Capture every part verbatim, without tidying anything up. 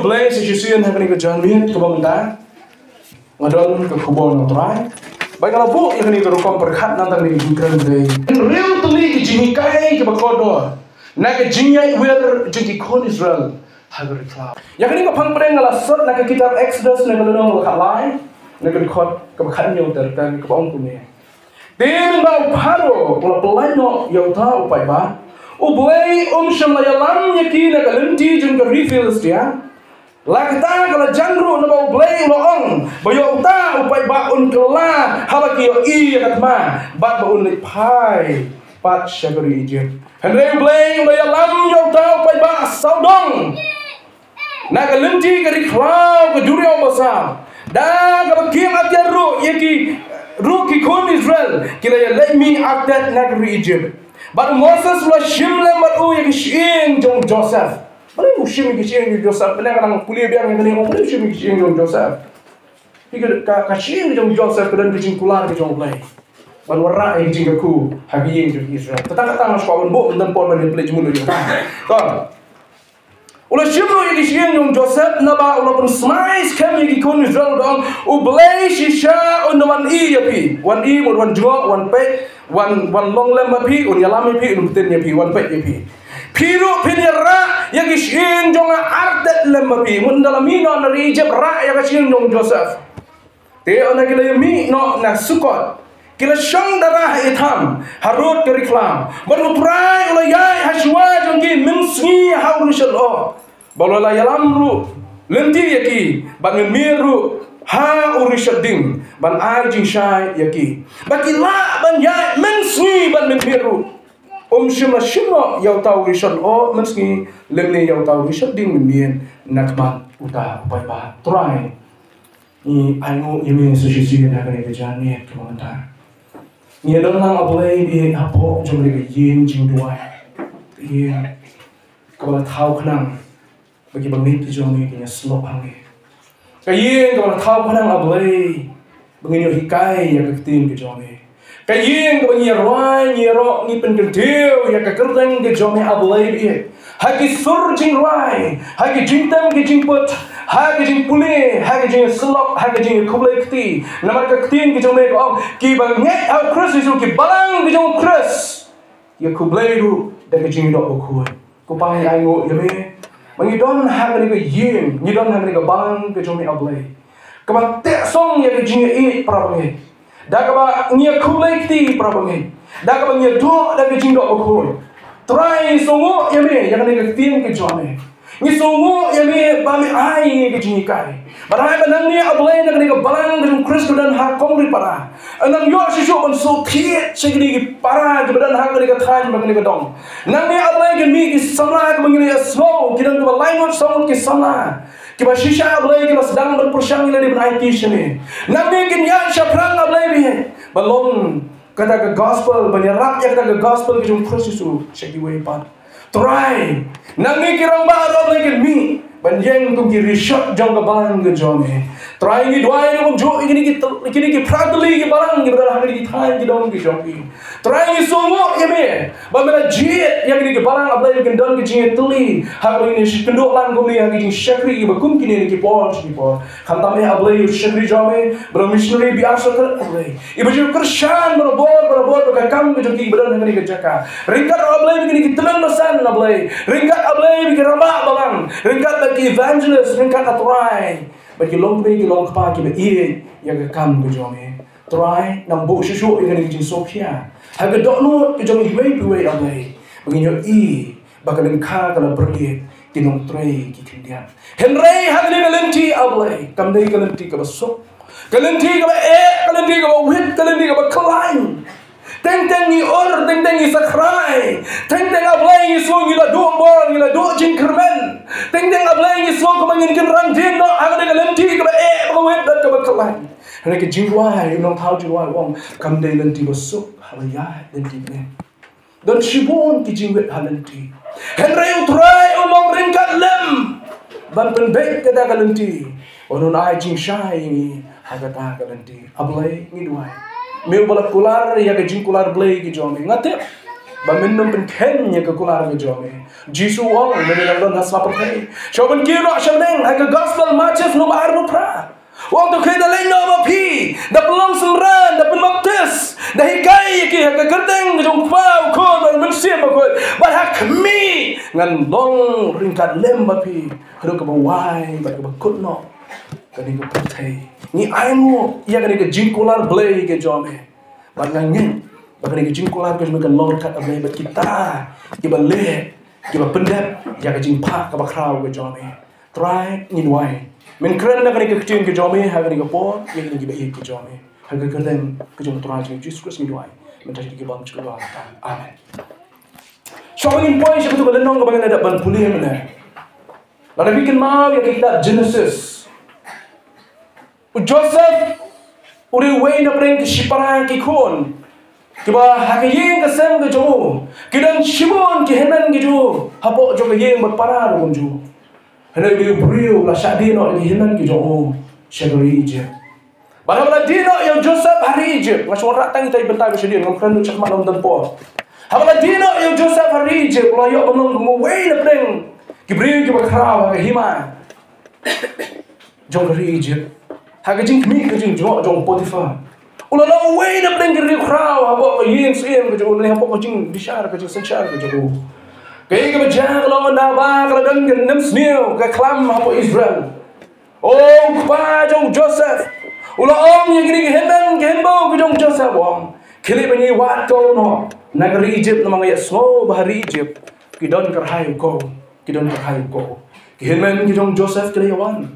Blei sa shisien ha kane ka janmiet kaba mynta. Nga don ka khubor na U Trai. Ba nga la buh ïa kane ka rukom pyrkhat na tang kane ka jingkren Blei. Hynriew tylli ki jinghikai kiba kordor na ka jingïaid wir jong ki khun Israel ha ka ri khlaw. Ïa kane ka phang pdeng nga la sot na ka kitab Exodus na ka lynnong kaba khatlai, na ka dkhot kaba khathynñiew ter ter kaba ong kumne. Te mynba u Pharaoh u la pyllait noh ïa uta u paidbah, U Blei um shym la ïalam ïa ki na ka lynti jong ka ri Philistia. La kata ka la jan ruh naba U Blei u la ong ba ïa uta u paidbah un kylla haba ki ïohi ïa ka thma, bad ba un leit phai pat sha ka ri Ijipt. Hynrei U Blei u la ïalam ïa uta u paidbah sawdong na ka lynti ka ri khlaw ka duriaw basap. Da kaba kim atiar ruh ïa ki, ruh ki khun Israel ki la ïaleit mih artat na ka ri Ijipt. Bad u Moses u la shim lem bad u ïa ki shyieng jong u Joseph. Balei u shim ïa ki shyieng jong u Joseph? Balei ka nang pule biang ïa kane, balei u shim ïa ki shyieng jong u Joseph? Ïa ka, ka, ka shyieng jong u Joseph ka don ka jingkular ka jong U Blei ban wanrah ïa ka jingkyrkhu ha ka ïing jong Israel. Kata kata nga shu kwah ban buh, ynda por ban ïa pynleit jingmut ïa kata. To. U la shim ruh ïa ki shyieng jong u Joseph naba u la pynsmai skhem ïa ki khun Israel, u ong, U Blei shisha un wan ïohi ïa phi, wan ïohi, wan jngoh, wan peit, wan, wan long lem bad phi, un ïalam ïa phi, un btin ïa phi, wan peit ïa phi. Phi ruh phin ïarah ïa ki shyieng jong nga artat lem bad phi. Mut ynda la mih noh na ri Ijipt, rah ïa ka shyieng jong u Joseph. Te ynda ki la mih noh na Sukkoth, ki la shong dara ha Etham, harud ka ri khlaw. Bad U Trai u la ïaid ha shuwa jong ki mynsngi ha u rishot lyoh. Bad u la ïalam ruh lynti ïa ki, bad mynmiet ruh ha u rishot ding, ban ai jingshai ïa ki. Bad ki lah ban ïaid mynsngi bad mynmiet ruh. Um shym la shim noh ïa uta u rishot lyoh mynsngi, lymne ïa uta u rishot ding mynmiet na khmat uta u paidbah. Trai, ngi ainguh ïa me sa shisien ha kane ka janmiet kaba mynta. Ngi don lang, A Blei, bad hapoh jong kane ka ïing jingduwai, ïing kaba la thaw khnang ba ki bangeit ki jong me kin ïasyllok ha ngi. Ka ïing kaba la thaw khnang, A Blei, ba ngin ïoh hikai ïa ka ktien ka jong me. Ka ïing kaba ngi ïa rwai, ngi ïa rok, ngi pynkyntiew ïa ka kyrteng ka jong me, A Blei, bad ha ki sur jingrwai, ha ki jingtem ki jingput, ha ki jingpule, ha ki jingïasyllok, ha ki jingïakhublei kti. Namar ka ktien ka jong me ka ong, kiba ngeit ha u Khrist Jisu, ki balang ka jong u Khrist, ïakhublei ruh da ka jingïadoh bakhuid. Ko Pa, ngi ainguh ïa me ba ngi don ha kane ka ïing, ngi don ha kane ka balang ka jong me, A Blei, kaba teh song ïa ka jingïeit para bangeit, da kaba ngi ïakhublei kti para bangeit, da kaba ngi ïadoh da ka jingdoh bakhuid. Trai, ngi sngewnguh ïa me ïa kane ka ktien ka jong me. Ngi sngewnguh ïa me ba me ai ïa ngi ka jinghikai. Bad haba nangne, A Blei, na kane ka balang ka jong u Khrist kaba don ha Kongri Para, nang ïoh shisha ban shu thied sha kine ki para kiba don ha kane ka thaiñ bad kane ka dong. Nangne, A Blei, kin mih ki samla kiba ngi la ïohsngew, ki don kiba lai ngut saw ngut ki samla kiba shisha, A Blei, kiba sdang ban pyrshang ïa lade ban aiti sha me. Nangne kin ïaid shaphrang, A Blei, bad ban long kata ka gospel, ban ïarap ïa kata ka gospel ka jong u Khrist Jisu sha kiwei pat. Trai, nangne ki rangbah ruh, A Blei, kin mih ban ïeng kum ki rishot jong ka balang ka jong me. Trai, ngi duwai ruh kumjuh ïa kine ki tyl-, kine ki phra tylli ki balang kiba don ha kine ki thaiñ ki dong ki jong phi. Trai, ngi sngewnguh ïa me ba me la jied ïa kine ki balang, A Blei, ba kin don ka jingïatylli ha kaba ngin ïakynduh lang kumne ha ki jingshakri kiba kum kine na ki por sha ki por. Khamtam eh, A Blei, ïa u shakri jong me, ba u missionary B R Sohtun, A Blei, iba ju kyrshan barabor barabor bad ka kam ka jong ki ba don ha kane ka jaka. Ryngkat, A Blei, bad kine ki tymmen basan, A Blei, ryngkat, A Blei, bad ki rangbah balang, ryngkat bad ki evangelist, ryngkat, A Trai, bad ki longkmie ki longkpa kiba ïeit ïa ka kam ka jong me. Trai, nang buh shuh shuh ïa kane ka jingsngewkhia ha ka dohnud ka jong iwei pa iwei, A Blei, ba ngin ïohi ba ka lyngkha ka la pyrkhat, ki nongtrei ki khyndiat. Hynrei ha kane ka lynti, A Blei, kam dei ka lynti kaba suk, ka lynti kaba eh, ka lynti kaba wit, ka lynti kaba khlaiñ. Teng teng ngi ur, teng teng ngi sakrai, teng teng, A Blei, ngi sngew ngi la duh bor, ngi la duh jingkyrmen. Teng teng, A Blei, ngi sngew kumba ngin kynran dien noh ha kane ka lynti kaba eh, kaba wit bad kaba khlaiñ. Hynrei ka jingduwai, u nongthaw jingduwai u ong, kam dei lynti ba suk haba ïaid lynti kane. Don shibun ki jingwit ha lynti. Hynrei U Trai un long ryngkat lem ban pynbeit kata ka lynti, un, un ai jingshai ïa ngi ha kata ka lynti. A Blei, ngi duwai, me uba la kular ïa ka jingkular Blei ka jong me. Nga tip ba men ym pynkheiñ ïa ka kular ka jong me. Jisu u ong, men ym don ha sla pyrthei. Shu pynkiew noh sha bneng, ha ka gospel Mathaios lynnong ba arphew phra. U ong to khie da leit noh ma phi, da pynlong synran, da pynbaptis, da hikai ïa ki ha ka kyrteng ka jong u Kpa, u Khun bad u Mynsiem Bakhuid. Bad ha khmih ngan long ryngkat lem ma phi haduh kaba wai bad kaba kut noh kane ka pyrthei. Ngi ainguh ïa kane ka jingkular Blei ka jong me. Bad nga ngeit ba kane ka jingkular ka jong me kan long ryngkat, a Blei, bad kita kiba leh, kiba pyndep ïa ka jingphah kaba khraw ka jong me. Trai, ngi duwai, men kren da kane ka ktien ka jong me ha kane ka por ïa kane kiba ïeit ka jong me. Ha ka kyrteng ka jong u Trai jong ngi Jisu Khrist ngi duwai. Mynta ki bym shu duwai. Amen. Shuwa ba ngin poi sha katu ka lynnong kaba ngi la dep ban pule mynne, lada phi kynmaw ïa ka kitab Genesis, u Joseph u dei uwei na pdeng ki shipara ki khun kiba ha ka ïing ka sem ka jong u ki don shibun ki hynmen ki jong u hapoh jong ka ïing bad para ruh kumjuh. Hynrei u dei u briew la shah die noh ïa ki hynmen ki jong u sha ka ri Egypt. Bad haba la die noh ïa u Joseph ha ri Egypt, nga shu wanrah tang ita i bynta ba shu die, ngam kren shakhmat, ym don por. Haba la die noh ïa u Joseph ha ri Egypt, u la ïoh ban long kum uwei na pdeng ki briew kiba khraw ha ka hima jong ka ri Egypt, ha ka jingkhmih ka jingjngoh jong u Potiphar. U la long uwei na pdeng ki riewkhraw hapoh ka ïing syiem ka jong u, lane hapoh ka jingbishar, ka jingsynshar ka jong u. Kaei kaba jia ka long, ynda ba ka la don ka nemsniew ka khlam hapoh Israel, o u kpa jong u Joseph u la ong ïa kine ki hynmen ki hynbew ki jong u Joseph, u ong, khie leit ban ïai wad ko noh na ka ri Egypt, namar nga ïohsngew ba ha ri Egypt ki don kyrhai u ko. Ki don kyrhai u ko. Ki hynmen ki jong u Joseph ki la ïa wan.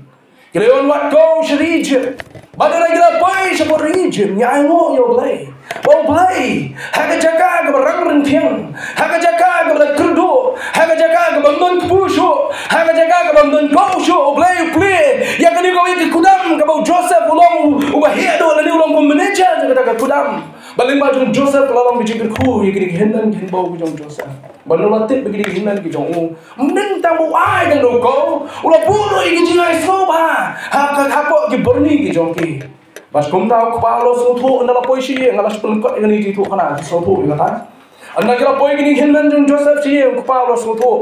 Ki la ïa wan wad ko sha ri Egypt. Bad haba ki la poi shapoh ri Egypt, ngi ainguh ïa u Blei. Ba u Blei, ha ka jaka kaba rang ryngkhiang, ha ka jaka kaba la kyrduh, ha ka jaka kaba ym don kpu shuh, ha ka jaka kaba ym don ko shuh, u Blei u plie ïa kane kawei ka kudam kaba u Joseph u long u, uba heh duh lane u long kum manager jong kata ka kudam. Bad lyngba jong u Joseph ka la long ka jingkyrkhu ïa kine ki hynmen ki hynbew ki jong u Joseph. Bad u la tip ba kine ki hynmen ki jong u, mynta tang ba u ai tang da u ko, u la buh ruh ïa ki jingai sngewbha ha ka, hapoh ki byrni ki jong ki. Bad kumta u kpa u la sngewthuh, ynda la poi sha ïing, nga la shu pynkut ïa kane ka jingthoh khana, sngewthuh ïa kata. Ynda ki la poi kine ki hynmen jong u Joseph sha ïing, u kpa u la sngewthuh.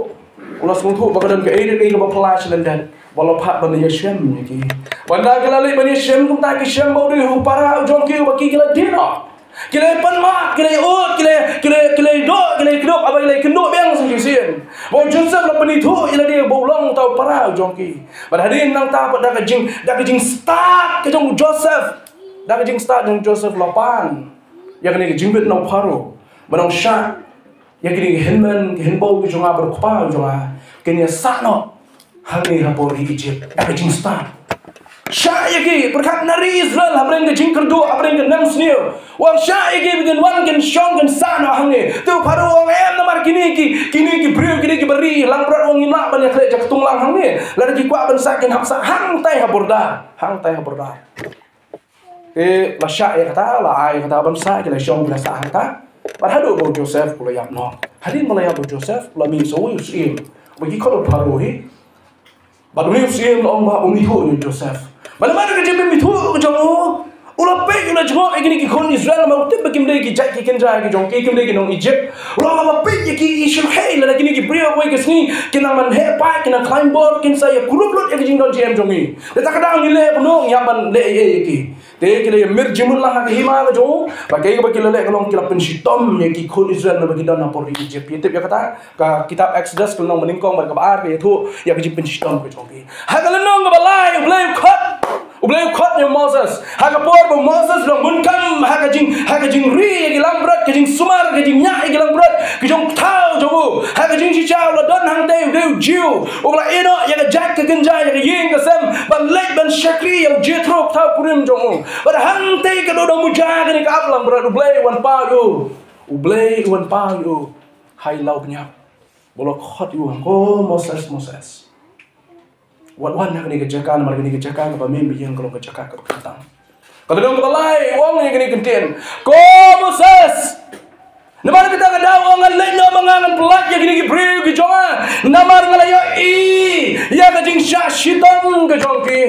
U la sngewthuh ba ka don kaei kaei kaba phylla sha lyndet, ba la phah ban ïashem ïa ki. Bad ynda ki la leit ban ïashem, kumta ki shem ba u dei u para u jong ki, ba ki, ki la die noh. Ki la pan mad, ki la ud, ki la, ki la, ki la doh, ki la kdup, haba ki la kynduh biang sa shisien, ba u Joseph la pynithuh ïa lade ba u long uta u para u jong ki. Bad hadien nangta pat da ka jing, da ka jingstad ka jong u Joseph, da ka jingstad jong u Joseph la pan ïa kane ka jingbit na u Pharaoh, ban ong shah ïa kine ki hynmen ki hynbew ki jong nga bad u kpa u jong nga, kin ïa sah noh hangne hapoh ri Egypt, da ka jingstad. Shah ïa ki, pyrkhat na ri Israel, hapdeng ka jingkyrduh, hapdeng ka nemsniew. U ong shah ïa ki ba kin wan, kin shong, kin sah noh hangne. Te u Pharaoh u ong em, namar kine ki, kine ki briew, kine ki bari langbrot, u ong ngim lah ban ïakhleh jaktung lang hangne. Lada ki kwah ban sah kin hap sah hangtai ha border, hangtai ha border. Te la shah ïa kata, la ai ïa kata ban sah, ki la shong ki la sah hangta. Bad haduh ba u Joseph u la ïap noh. Hadien ba la ïap u Joseph, u la mih sa uwei u syiem uba ki khot u Pharaoh hi. Bad une u syiem la ong ba un ithuh ïa u Joseph. Bad namar ka jingpynithuh ka jong u, u la peit, u la jngoh ïa kine ki khun Israel, namar u tip ba kim dei ki jait ki kynja ki jong ki, kim dei ki nong Egypt. U la ong haba peit ïa ki, i shyrkhei, lada kine ki briew kawei ka sngi kin nang ban heh paid, kin nang khlaiñ bor, kin sa ïa kurup lut ïa ka jingdon jingem jong ngi. Te ta ka daw ngi leh kumno, ngi hap ban leh ei ei ïa ki. Te ki la ïa mir jingmut lang ha ka hima ka jong u. Bad kaei kaba ki la leh ka long, ki la pynshitom ïa ki khun Israel naba ki don hapoh ri Egypt. Phi tip ïa kata, ka kitab Exodus ka lynnong banyngkong bad kaba ar ka ïathuh ïa ka jingpynshitom ka jong ki. Ha ka lynnong kaba lai, U Blei u khot, U Blei u khot ïa u Moses. Ha ka por ba u Moses u dang bun kam ha ka jing, ha ka jingri ïa ki langbrot, ka jingsumar, ka jingñiah ïa ki langbrot ka jong u Thaw jong u. Ha ka jingshisha u la don hangtei, u dei u Jiw uba la ïeh noh ïa ka jait ka kynja, ïa ka ïing ka sem, ban leit ban shakri ïa u Jethro, u thaw kurim jong u. Bad hangtei ka dei u dang muja kane ka app langbrot, U Blei u wan paw ïa u. U Blei u wan paw ïa u ha i lawbniap. Bad u la khot ïa u, u ong, "Ko Moses, Moses, wat wan ha kane ka jaka, namar kane ka jaka kaba me me ïeng ka long ka jaka kaba kyntang." Ka lynnong kaba lai u ong ïa kane ka ktien, "Ko Moses, namar kata ka daw, ong, ngan leit noh ma nga, ngan pyllait ïa kine ki briew ki jong nga, namar nga la ïohi ïa ka jingshah shitom ka jong ki.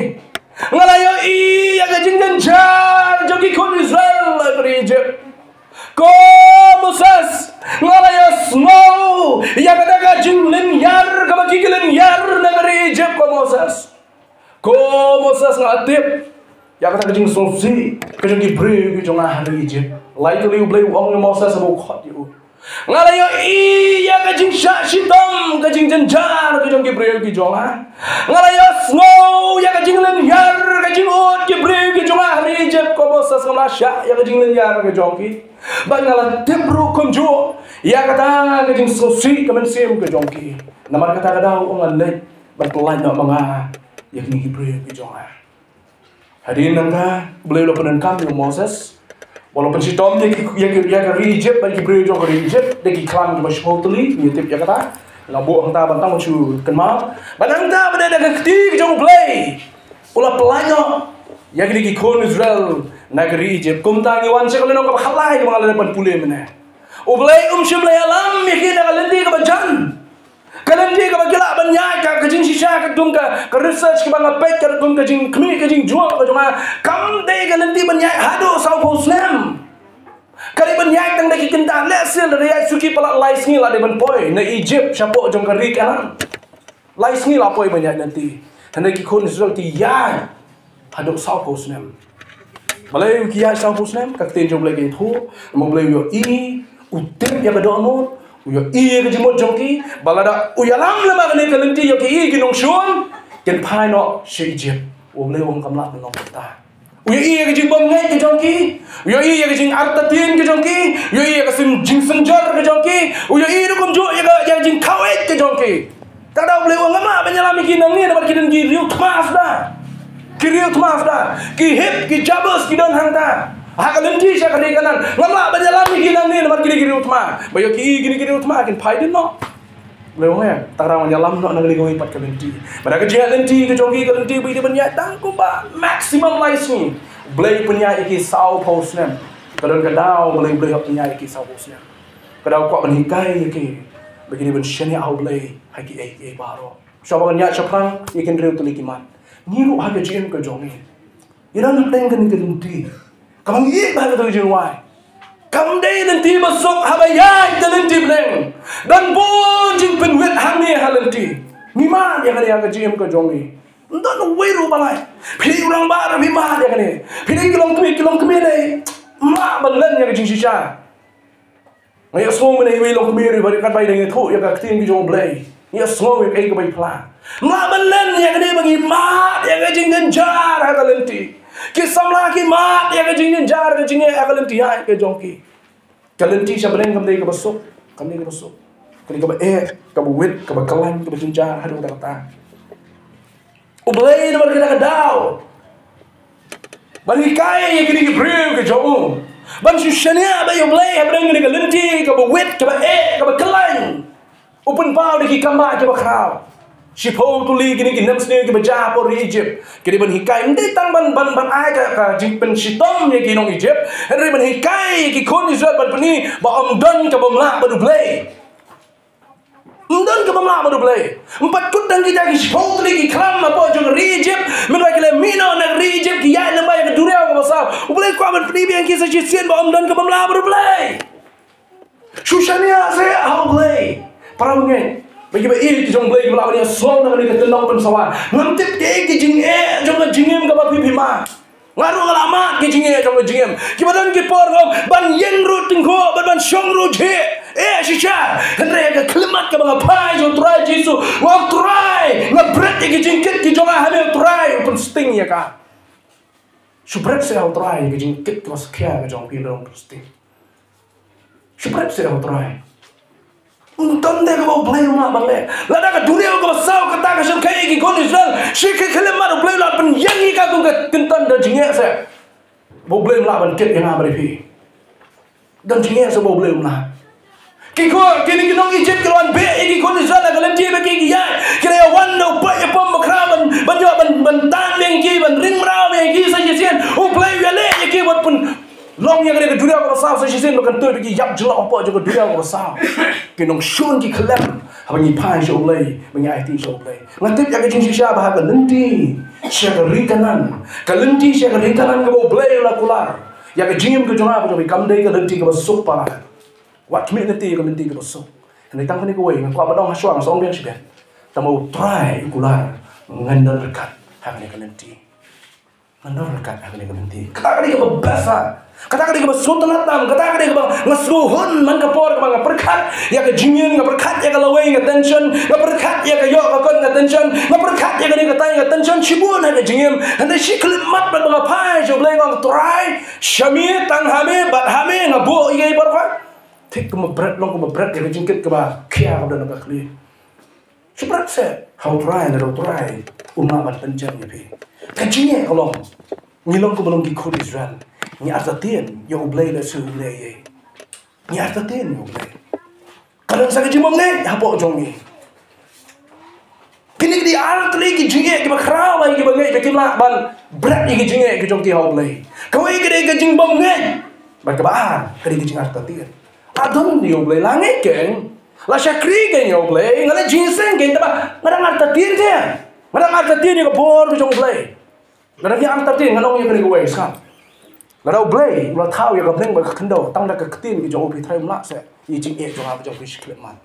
Nga la ïohi ïa ka jingjynjar jong ki khun Israel ha ri Egypt. Ko Moses, nga la ïoh Ko Moses, nga tip ïa kata ka jingsngewsih ka jong ki briew ki jong nga ha ri Egypt. Lai tylli U Blei u ong ïa u Moses haba u khot ïa u. Nga la ïohi ïa ka jingshah shitom, ka jingjynjar ka jong ki briew ki jong nga. Nga la ïohsngew ïa ka jinglynñiar, ka jingud ki briew ki jong nga ha ri Egypt. Ko Moses, ngam lah shah ïa ka jinglynñiar ka jong ki. Bad nga la tip ruh kumjuh ïa kata ka jingsngewsih ka mynsiem ka jong ki. Namar kata ka daw nga leit ban pyllait noh ma nga ïa kine ki briew ki jong nga. Hadien nangta U Blei u la pyndonkam ïa u Moses. Ba u la pynshitom ïa ki, ïa ki, ïa ka ri Egypt bad ki briew jong ka ri Egypt da ki khlam kiba shiphew tylli, ngi tip ïa kata. Nga buh hangta ban tang shu kynmaw. Bad hangta ba dei da ka kti ka jong U Blei, u la pyllait noh ïa kine ki khun Israel na ka ri Egypt. Kumta ngi wan sha ka lynnong kaba khatlai kaba nga la dep ban pule mynne. U Blei um shym la ïalam ïa ki na ka lynti kaba jan. Ka lynti kaba ki lah ban ïaid, ka, ka jingshisha katkum ka, ka research kaba nga peit, katkum ka jingkhmih, ka jingjuh ka jong nga, kam dei ka lynti ban ïaid haduh sawphew snem. Ka dei ban ïaid tang da ki kynta, lehse lada ïaid suki palat lai sngi la dei ban poi na Egypt shapoh jong ka ri Kanaan. Lai sngi la poi ban ïaid lynti. Hynrei ki khun Israel ki ïaid haduh sawphew snem. Balei ki ïaid sawphew snem? Ka ktien jong U Blei ka ïathuh, namar U Blei u ïohi, u tip ïa ka dohnud, u ïohi ïa ka jingmut jong ki. Ba lada u ïalam lem ha kane ka lynti ïa ki, ki nongshun, kin phai noh sha Egypt. U Blei u ong kam lah ban long kumta. U ïohi ïa ka jingbymngeit ka jong ki, u ïohi ïa ka jingartatien ka jong ki, u ïohi ïa ka syn-, jingsynjor ka jong ki, u ïohi ruh kumjuh ïa ka, ïa ka jingkhaweit ka jong ki. Te U Blei u ong ngam lah ban ïalam ïa ki nangne namar ki don ki riew thma suda. Ki riew thma suda. Ki Hit, ki Jebus ki don hangta. Ha ka lynti sha ka ri Kanaan. Ngam lah ban ïalam ïa ki nangne namar ki dei ki riew thma. Ba ïa ki, kine ki riew thma kin phai dien noh. U Blei u ong ïa, tang ban ïalam noh na kane kawei pat ka lynti. Bad ha ka jingïaid lynti ka jong ki, ka lynti ba ki dei ban ïaid tang kumba maximum lai sngi. U Blei u pynïaid ïa ki sawphew snem. Ka don ka daw U Blei, U Blei u hap pynïaid ïa ki sawphew snem. Ka daw u kwah ban hikai ïa ki ba ki dei ban shaniah ha U Blei ha kiei kiei baroh. Shuwa ba kin ïaid shaphrang, ïa kin riew tylli ki mat. Ngi ruh ha ka jingim ka jong ngi, ngi don hapdeng kane ka lynti kaba ngi ïeit bha, kata ka jingrwai. Kam dei lynti ba suk haba ïaid ka lynti bneng. Don bun jingpynwit hangne ha lynti. Ngi mad ïa kane ha ka jingim ka jong ngi. Ym don uwei ruh ba lait. Phi u rangbah ruh phi mad ïa kane. Phi dei ki longkmie, ki longkmie dei. Ym lah ban len ïa ka jingshisha. Nga ïohsngew mynne iwei i longkmie ruh ba dei katba i dang ïathuh ïa ka ktien ka jong U Blei. Nga ïohsngew ïa kaei kaba i phla. Ym lah ban len ïa kane ba ngi mad ïa ka jingjynjar ha ka lynti. Ki samla ki mad ïa ka jingjynjar, ka jingeh ha ka lynti ïaid ka jong ki. Ka lynti sha bneng kam dei kaba suk, kam dei kaba suk. Ka dei kaba eh, kaba wit, kaba khlaiñ, kaba jynjar haduh katta katta. U Blei namar kata ka daw ban hikai ïa kine ki briew ki jong u ban shu shaniah bad ïa U Blei hapdeng kane ka lynti kaba wit, kaba eh, kaba khlaiñ. U pynpaw da ki kambah kiba khraw. Shiphew tylli kine ki nemsniew kiba jia hapoh ri Egypt. Ki dei ban hikai, ym dei tang ban, ban, ban ai ka, ka jingpynshitom ïa ki nong Egypt, hynrei ban hikai ïa ki khun Israel ban pyni ba ym don kaba ym lah bad U Blei. Ym don kaba ym lah bad U Blei. Ym pat kut tang kita ki shiphew tylli ki khlam hapoh jong ka ri Egypt, mynba ki la mih noh na ka ri Egypt ki ïaid lyngba ïa ka duriaw kaba saw. U Blei u kwah ban pyni biang ïa ki sa shisien ba ym don kaba ym lah bad U Blei. Shu shaniah seh ha U Blei. Para bangeit, ba kiba ïeit ki jong U Blei kiba lah ban ïasnoh na kane ka tnat pynsawa. Ngam tip kaei ka jingeh jong ka jingim kaba phi, phi mad. Nga ruh nga la mad ki jingeh jong ka jingim. Kiba don ki por nga ong ban ïeng ruh tyngkhuh bad ban shong ruh jhieh. Eh, shisha. Hynrei ka khyllipmat kaba nga phai sha U Trai Jisu, nga ong Trai, nga bret ïa ki jingkit ki jong nga ha me Trai, u pynsting ïa ka. Shu bret seh ha U Trai ïa ki jingkit kiba sngewkhia ki jong phi, long u pynsting. Shu bret seh ha U Trai. Ym don de kaba U Blei um lah ban leh. Lada ka duriaw kaba saw kata ka shyrkhei ïa ki khun Israel, shi khyllipmat U Blei u la pynïeng ïa ka kum ka kynton da jingeh seh. Ba U Blei um lah ban kit ïa nga bad ïa phi. Don jingeh seh ba U Blei um lah. Ki khun, kine ki nong Egypt ki la wan beh ïa ki khun Israel ha ka lynti ba ki ïaid. Ki la ïa wan da u pait ïa pom bakhraw ban, ban ïoh ban, ban tan biang ïa ki, ban ring mraw biang ïa ki sa shisien. U Blei u ïaleh ïa ki ban pyn Long ïa kane ka duriaw kaba saw sa shisien ba kan tuid ba ki ïap jyllop hapoh jong ka duriaw kaba saw. Ki nongshun ki khlem haba ngi phai sha U Blei, ba ngi aiti sha U Blei. Nga tip ïa ka jingshisha ba ha ka lynti sha ka ri Kanaan, ka lynti sha ka ri Kanaan kaba U Blei u la kular ïa ka jingim ka jong nga, ba jong ngi kam dei ka lynti kaba suk para. Wat khmih lynti ïa ka lynti kaba suk. Hynrei tang kane kawei nga kwah ban ong ha shuwa, nga sa ong biang shibit. Tang ba U Trai u kular, ngan don ryngkat ha kane ka lynti. Ngan ym ryngkat ha kane ka lynti. Kata ka dei kaba bha. Kata ka dei kaba sngewtynnat tam. Kata ka dei kaba nga sngewhun man ka por kaba nga pyrkhat ïa ka jingim, nga pyrkhat ïa ka lawei nga tension, nga pyrkhat ïa ka ïoh ka kot nga tension, nga pyrkhat ïa kane katai nga tension, shibun ha ka jingim. Hynrei shi khyllipmat bad ba nga phai sha U Blei nga ong Trai, sha me, tang ha me, bad ha me nga buh ïa i baroh. Thik kumba bret, long kumba bret ïa ka jingkit kaba khia kaba don ha ka khlieh. Shu bret seh ha U Trai, lada U Trai um lah ban pynjem ïa phi. Ka jingeh ka long, ngi long kumba long ki khun Israel. Ngi artatien ïa U Blei lehse U Blei ïa ngi. Ngi artatien ïa U Blei. Ka don sa ka jingbymngeit hapoh jong ngi. Kine ki dei ar tylli ki jingeh kiba khraw ba kiba ngeit ba kim lah ban bret ïa ki jingeh ki jong ki ha U Blei. Kawei ka dei ka jingbymngeit. Bad kaba ar ka dei ka jingartatien. Adon ïa U Blei, la ngeit kein, la shakri kein ïa U Blei, nga la jingïaseng kein, te ba nga dang artatien te. Nga dang artatien ïa ka bor ka jong U Blei. Lada ngi artatien, ngan ong ïa kane kawei sngap. Lada U Blei u la thaw ïa ka bneng bad ka khyndew tang da ka ktien ka jong u, phi tharai um lah seh ïa ka jingeh jong nga bad jong phi shi khyllipmat?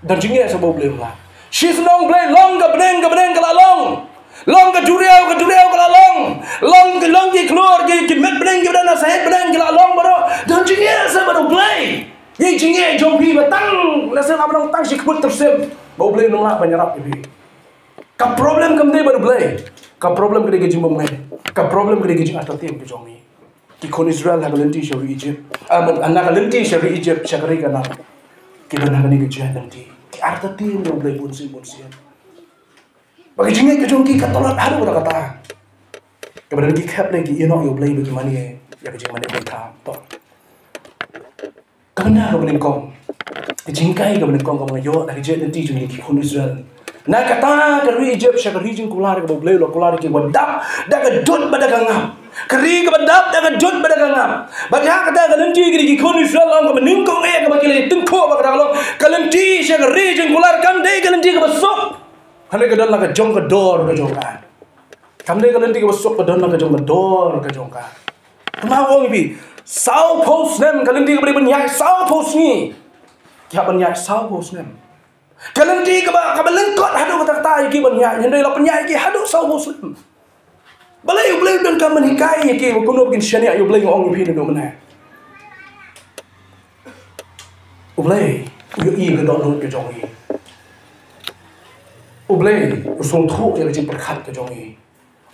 Don jingeh seh ba U Blei um lah? Shisnong Blei, long ka bneng, ka bneng ka la long. Long ka duriaw, ka duriaw ka la long. Long ka, long ki khlur, ki, ki met bneng kiba don ha sahit bneng ki la long baroh. Don jingeh seh bad U Blei ïa ka jingeh jong phi ba tang, lehse la ba long tang shi khmut tyrsim, ba U Blei um lah ban ïarap ïa phi? Ka problem kam dei bad U Blei. Ka problem ka dei ka jingbymngeit. Ka problem ka dei ka jingartatien ka jong ngi. Ki khun Israel ha ka lynti sha ri Egypt, ah, na ka lynti sha ri Egypt, sha ka ri Kanaan, ki don ha kane ka jingïaid lynti, ki artatien ïa U Blei bunsien bunsien. Ba ka jingngeit ka jong ki ka tlot haduh katta katta. Kaba don ki khep lei ki ïehnoh ïa U Blei ba ki mane ïa ka jingmane Blei tam. To, ka bynta kaba nyngkong, ka jinghikai kaba nyngkong kaba nga ïoh na ka jingïaid lynti jong ngi ki khun Israel, na kata ka ri Egypt sha ka ri jingkular kaba U Blei u la kular ïa ki, kaba dap da ka dud bad da ka ngap. Ka ri kaba dap da ka dud bad da ka ngap. Bad ha kata ka lynti ki dei ki khun Israel, long kaba nyngkong eh kaba ki la tyngkhuh bad kata ka long ka lynti sha ka ri jingkular kam dei ka lynti kaba suk. Hynrei ka don la ka jong ka dor ka jong ka. Kam dei ka lynti kaba suk, ka don la ka jong ka dor ka jong ka. Kumba nga ong ïa phi, sawphew snem, ka lynti kaba dei ban ïaid sawphew sngi, ki hap ban ïaid sawphew snem. Ka lynti kaba, kaba lyngkot haduh katta katta ïa ki ban ïaid, hynrei la pynïaid ïa ki haduh sawphew snem. Balei U Blei u donkam ban hikai ïa ki ba kumno ba kin shaniah ïa U Blei? Nga ong ïa phi naduh mynne. U Blei u ïohi ïa ka dohnud ka jong ngi. U Blei u sngewthuh ïa ka jingpyrkhat ka jong ngi.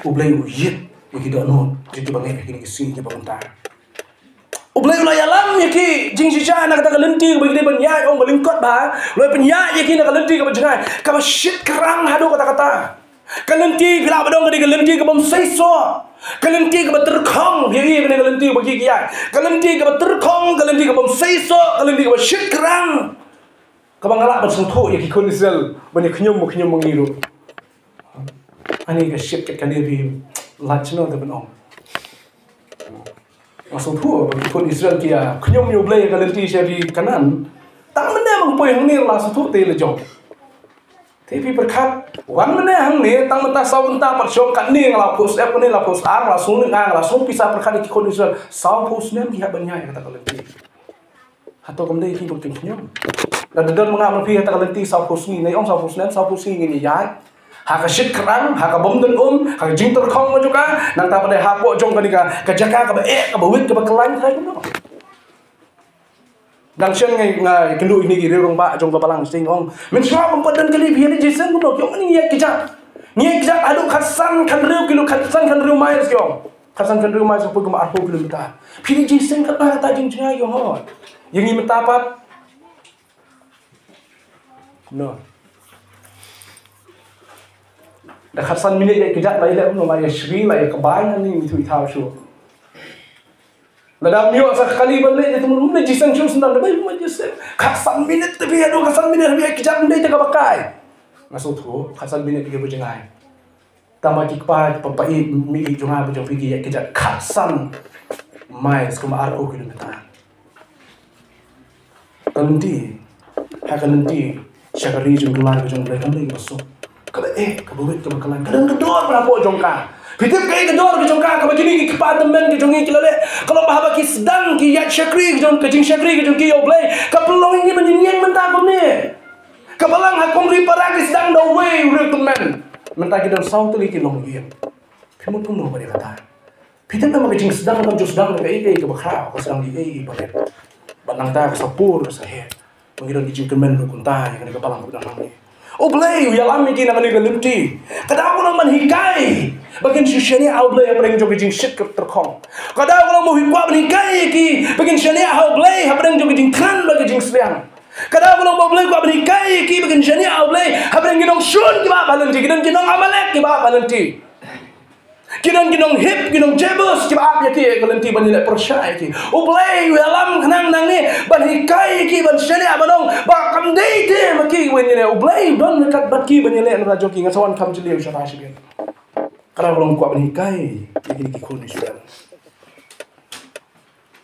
U Blei u ïit ïa ki dohnud jong kiba ngeit ha kine ki sngi kiba mynta. U Blei u la ïalam ïa ki jingshisha na kata ka lynti ba ki dei ban ïaid, ong ba lyngkot bha. U la pynïaid ïa ki na ka lynti kaba jngai, kaba shit krang haduh katta katta. Ka lynti, phi lah ban ong ka dei ka lynti kabym seisoh. Ka lynti kaba tyrkhong, phi ïohi kane ka lynti ba ki ïaid. Ka lynti kaba tyrkhong, ka lynti kabym seisoh, ka lynti kaba shit krang, kaba nga lah ban sngewthuh ïa ki khun Israel ban ïa khñium ba khñium ma ngi ruh. Ani ka shit kat kane, phi lait shano te ban ong. Nga sngewthuh ba ki khun Israel ki ïa khñium ïa U Blei ha ka lynti sha ri Kanaan. Tang mynne ba nga poi hangne la sngewthuh te la jong. Te phi pyrkhat, wan mynne hangne, tang mynta saw kynta pat shong katne, nga la post app kane, la post ar, la sngewthuh, nga la sngewthuh, pisa pyrkhat ïa ki khun Israel sawphew snem ki hap ban ïaid ha kata ka lynti. Hato kam dei ki ba kin khñium? Lada don ma nga ma phi ha kata ka lynti sawphew sngi, nai ong sawphew snem, sawphew sngi ngin ïaid ha ka shit krang, ha ka bym don um, ha ka jingtyrkhong ka jong ka, nangta pat dei hapoh jong kane ka, ka jaka kaba eh, kaba wit, kaba khlaiñ, khlaiñ kumno? Dang shen nga, nga ïakynduh ïa kine ki riew rangbah jong ka balang sting, ong, mynshuwa bym pat don kali, phi ïa leit jingïaseng kumno? Ki ong, ngi ïaid kjat. Ngi ïaid kjat haduh khatsan khathynriew kilo, khatsan khathynriew miles, ki ong. Khatsan khathynriew miles, poi kumba arphew kilometer. Phi ïa leit jingïaseng katba kata jingjngai, ki ong, hooid. Ïa ngi mynta pat kumno? Da khatsan minit ïaid kjat la ïaleh kumno, la ïashri, la ïakbai, ngan ïathuh ïathaw shuh. Lada ym ïoh sa ka kali ban leit, te ym leit jingïaseng shuh, sngewthuh da bai ym leit jingïaseng. Khatsan minit te phi, haduh khatsan minit phi ïaid kjat, ym dei te kaba kai. Nga sngewthuh khatsan minit phi ïa ba jngai. Tangba ki kpa, ki kpa ïeit, mei ïeit jong nga bad jong phi ki ïaid kjat khatsan miles, kumba arphew kilometer. Ka lynti, ha ka lynti sha ka ri jong U Blei, ka jong U Blei, kam dei kaba suk. Kaba eh, kaba wit, kaba khlaiñ. Ka don ka dor hapoh jong ka. Phi tip kaei ka dor ka jong ka, kaba kine ki kpa tymmen ka jong ngi ki la leh? Ka long ba haba ki sdang ki ïaid shakri ka jong, ka jingshakri ka jong ki ïa U Blei, ka pynlong ïa ngi ban ïeng mynta kumne. Ka Balang ha Kumri Para ki sdang da uwei u riew tymmen. Mynta ki don saw tylli ki longïing. Phi mut kumno ba dei kata? Phi tip ba ka jingsdang kam ju sdang da kaei kaei kaba khraw, ka sdang da kaei kaei ba dei. Bad nangta ka sa pur, ka sa heh. Ba ngi don ki jingkyrmen ruh kumta ïa kane ka balang kaba dang hangne. U Blei u ïalam ïa ki na kane ka lynti. Ka daw ka long ban hikai ba kin shu shaniah ha U Blei hapdeng jong ka jingshit ka tyrkhong. Ka daw ka long ba u kwah ban hikai ïa ki ba kin shaniah ha U Blei hapdeng jong ka jingkhlaiñ bad ka jingsliang. Ka daw ka long ba U Blei u kwah ban hikai ïa ki ba kin shaniah ha U Blei hapdeng ki nongshun kiba ap ha lynti, ki don ki nong Amalek kiba ap ha lynti. Ki don ki nong Hit, ki nong Jebus kiba ap ïa ki ha ka lynti ban ïaleh pyrshah ïa ki. U Blei u ïalam khnang nangne ban hikai ïa ki, ban shaniah, ban ong ba kam dei te ma ki ban ïaleh. U Blei u don ryngkat bad ki ban ïaleh na bynta jong ki. Nga sa wan kham jylliew sha ka shibit. Ka daw ka long u kwah ban hikai ïa ki, ki khun Israel.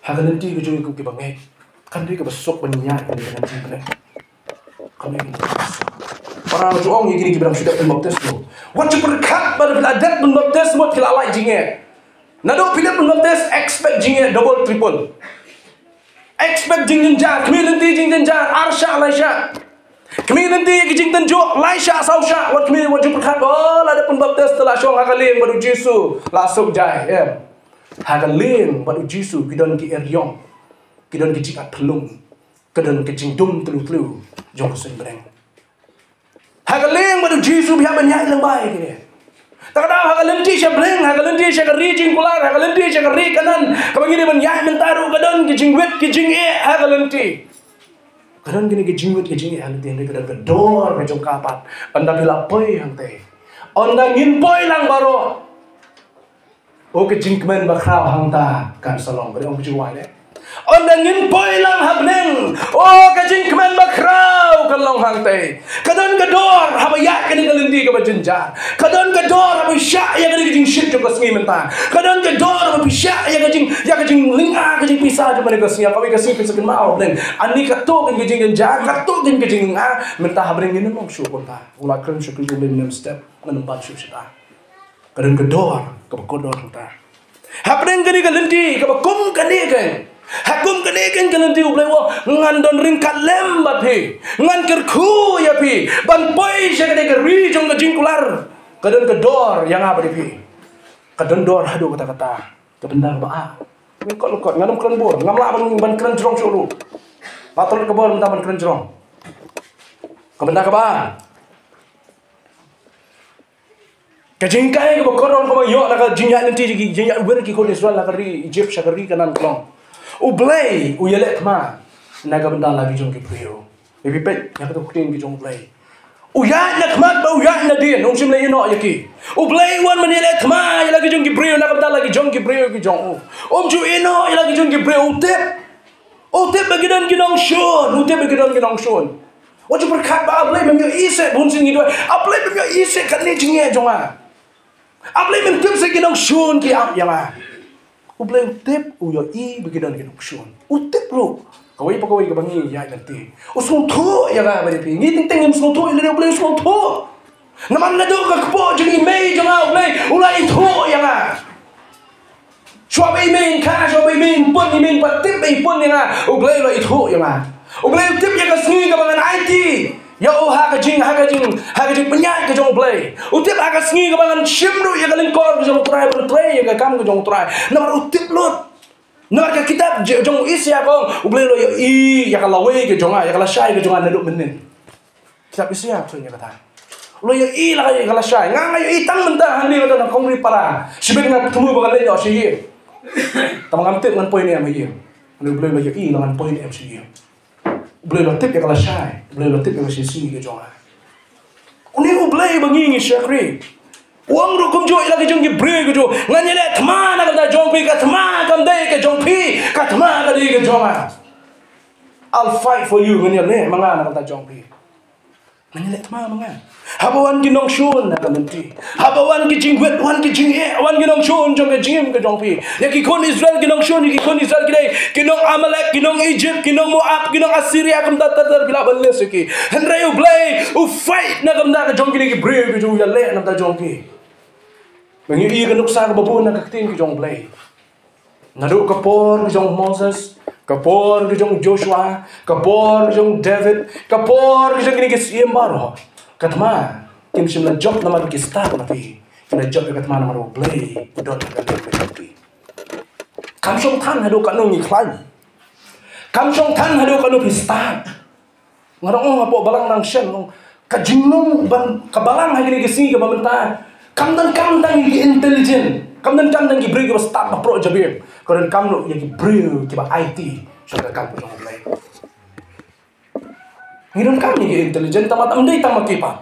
Ha ka lynti ka jong ki, kiba ngeit, kam dei kaba suk ban ïaid ha ka lynti ba ne. Kam dei kaba suk. Para ju ong ïa kine kiba dang shu dep pynbaptis mo. Wat ju pyrkhat ba da phi la dep pynbaptis mo phi la lait jingeh. Naduh phi dep pynbaptis, expect jingeh double triple. Expect jingjynjar, khmih lynti jingjynjar, ar shah lai shah. Khmih lynti ki jingtynjuh, lai shah saw shah, wat khmih, wat ju pyrkhat ba, oh, la dep pynbaptis te la shong ha ka lieng bad u Jisu, la suk jai, em. Ha ka lieng bad u Jisu ki don ki eriong, ki don ki jingat phyllung, ki don ki jingdum tlu tlu jong ka suiñ bneng. Ha ka lieng bad u Jisu phi hap ban ïaid lyngba ïa kine. Te ka daw ha ka lynti sha bneng, ha ka lynti sha ka ri jingkular, ha ka lynti sha ka ri Kanaan, kaba ngi dei ban ïaid mynta ruh ka don ki jingwit ki jingeh ha ka lynti. Ka don kine ki jingwit ki jingeh ha lynti, hynrei ka don ka dor ka jong ka pat. Ynda phi la poi hangtei, ynda ngin poi lang baroh. O ka jingkmen bakhraw hangta kan sa long, ka dei ong ka jingwai de. Ynda ngin poi lang ha bneng, o ka jingkmen bakhraw kan long hangtei. Ka don ka dor haba ïaid kane ka lynti kaba jynjar. Ka don ka dor haba shah ïa kane ka jingshit jong ka sngi mynta. Ka don ka dor haba shah ïa ka jing, ïa ka jinglynga ka jingpisa jong kane ka sngi, kawei ka sngi pisa kynmaw ha bneng. Ani katto kan ka jingjynjar, katto kan ka jinglynga, mynta ha bneng ngin ym long shuh kumta. U la kren shuh kyntu lem nem step, ngin ym ban shuh shata. Ka don ka dor kaba kordor hangta. Hapdeng kane ka lynti kaba kum kane ka, ha kum kane ka lynti U Blei u ong ngan don ryngkat lem bad phi. Ngan kyrkhu ïa phi ban poi sha kane ka ri jong ka jingkular. Ka don ka dor ïa nga bad ïa phi. Ka don dor haduh katta katta. Ka bynta kaba ar. Ngan kot, ngan kot, ngan ym kren bor, ngam lah ban, ban kren jrong shuh ruh. Ba tlot ka bor mynta ban kren jrong. Ka bynta kaba ar. Ka jinghikai kaba kordor kaba ïoh na ka jingïaid lynti, jingïaid wir ki khun Israel na ka ri Egypt sha ka ri Kanaan ka long, U Blei u ïaleh thma na ka bynta la ki jong ki briew. Ïa phi peit ïa kato ka ktien ki jong U Blei. U ïaid na khmat bad u ïaid na dien, um shym la ïehnoh ïa ki. U Blei u wan ban ïaleh thma ïa la ki jong ki briew na ka bynta la ki jong ki briew ki jong u. Um ju ïehnoh ïa la ki jong ki briew, u tip. U tip ba ki don ki nongshun, u tip ba ki don ki nongshun. Wat ju pyrkhat ba, A Blei, mem ïohi seh, bun sien ngi duwai, A Blei, mem ïohi seh kane jingeh jong nga. A Blei, mem tip seh ki nongshun ki ap ïa nga. U Blei u tip, u ïohi ba ki don ki nongshun. U tip ruh. Kawei pa kawei kaba ngi ïaid lynti, u sngewthuh ïa nga bad ïa phi. Ngi teng teng ngim sngewthuh ïa lade, U Blei u sngewthuh. Namar naduh ka kpoh jong i mei jong nga, U Blei u la ithuh ïa nga. Shuwa ba i mei in kha, shuwa ba i mei in pun, i mei in pat tip ba i pun ïa nga, U Blei u la ithuh ïa nga. U Blei u tip ïa ka sngi kaba ngan aiti ïa u ha ka jing, ha ka jing, ha ka jingpynïaid ka jong U Blei. U tip ha ka sngi kaba ngan shim ruh ïa ka lyngkor ka jong U Trai ban trei ïa ka kam ka jong U Trai. Namar u tip lut. Namar ka kitab j-, jong u Isaïah ka ong, U Blei u la ïohi ïa ka lawei ka jong nga, ïa ka lashai ka jong nga naduh mynnin. Kitab Isaïah ka ong ïa kata. U la ïohi la ka, ïa ka lashai. Nga, nga ïohi tang mynta hangne nga don ha Kongri Para. Shibit nga thmu ba ngan leit noh sha ïing. Tangba ngam tip ngan poi ne em ha ïing. Hynrei U Blei u la ïohi la ngan poi ne em sha ïing. U Blei u la tip ïa ka lashai. U Blei u la tip ïa ka shisngi ka jong nga. Une U Blei ba ngi ngi shakri. U ong ruh kumjuh ïa la ki jong ki briew ki jong u, ngan ïaleh thma na ka bynta jong phi, ka thma kam dei ka jong phi, ka thma ka dei ka jong nga. I'll fight for you, ngan ïaleh ma nga na ka bynta jong phi. Ngan ïaleh thma ma nga. Haba wan ki nongshun na ka lynti, haba wan ki jingwit, wan ki jingeh, wan ki nongshun jong ka jingim ka jong phi. Ïa ki khun Israel ki nongshun, ïa ki khun Israel ki dei ki nong Amalek, ki nong Egypt, ki nong Moab, ki nong Assyria, kumta ter ter phi lah ban list ïa ki. Hynrei U Blei u fight na ka bynta ka jong kine ki briew ki jong u, ïaleh na ka bynta jong ki. Ba ngi ïohi ka nuksa kaba bun na ka ktien ka jong U Blei. Naduh ka por ka jong u Moses, ka por ka jong u Joshua, ka por ka jong u David, ka por ka jong kine ki syiem baroh, ka thma Kim shym la jop namar ba ki stad na phi. Ki la jop ïa ka thma namar ba U Blei u don ha ka liang ka jong ki. Kam shong than haduh katno ngi khlaiñ. Kam shong than haduh katno phi stad. Nga dang ong hapoh balang nang shen ong, ka jinglong ban ka balang ha kine ki sngi kaba mynta kam donkam tang ïa ki intelligent, kam donkam tang ki briew kiba stad ba proh jabieng. Ka donkam noh ïa ki briew kiba aiti sha ka kam ka jong U Blei. Ngi donkam ïa ki intelligent, tang ba tam dei tang ma ki pat.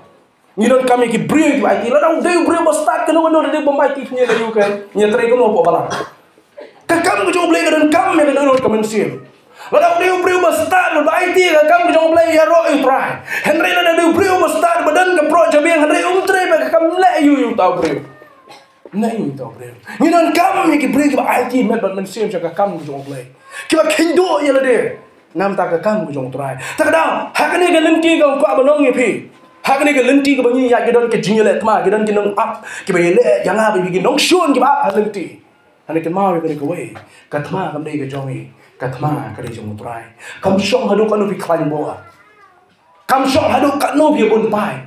Ngi donkam ïa ki briew kiba aiti. Lada u dei u briew ba stad kano kano, lada u dei u bym aiti, ngi la ïoh ka, ngi trei kano hapoh balang. Ka kam ka jong U Blei ka donkam ïa ka dohnud ka mynsiem. Lada u dei u briew ba stad ba aiti, ka kam ka jong U Blei ïaroh ïa U Trai. Hynrei lada u dei u briew ba stad ba don ka proh jabieng, hynrei um trei bad ka kam, leh ïa u, ïa uta u briew. Ngi donkam ïa ki briew kiba aiti met bad mynsiem sha ka kam ka jong U Blei, kiba kheiñ duh ïa lade namar ka kam ka jong U Trai. Te ka daw ha kane ka lynti kaba nga kwah ban ong ïa phi, ha kane ka lynti kaba ngi ïaid, ki don ki jingïaleh thma, ki don ki nongap kiba ïaleh ïa nga bad ïa ki nongshun kiba ap ha lynti. Hynrei kynmaw ïa kane kawei, ka thma kam dei ka jong ngi, ka thma ka dei jong U Trai. Kam shong haduh katno phi khlaiñ bor. Kam shong haduh katno phi bun paid.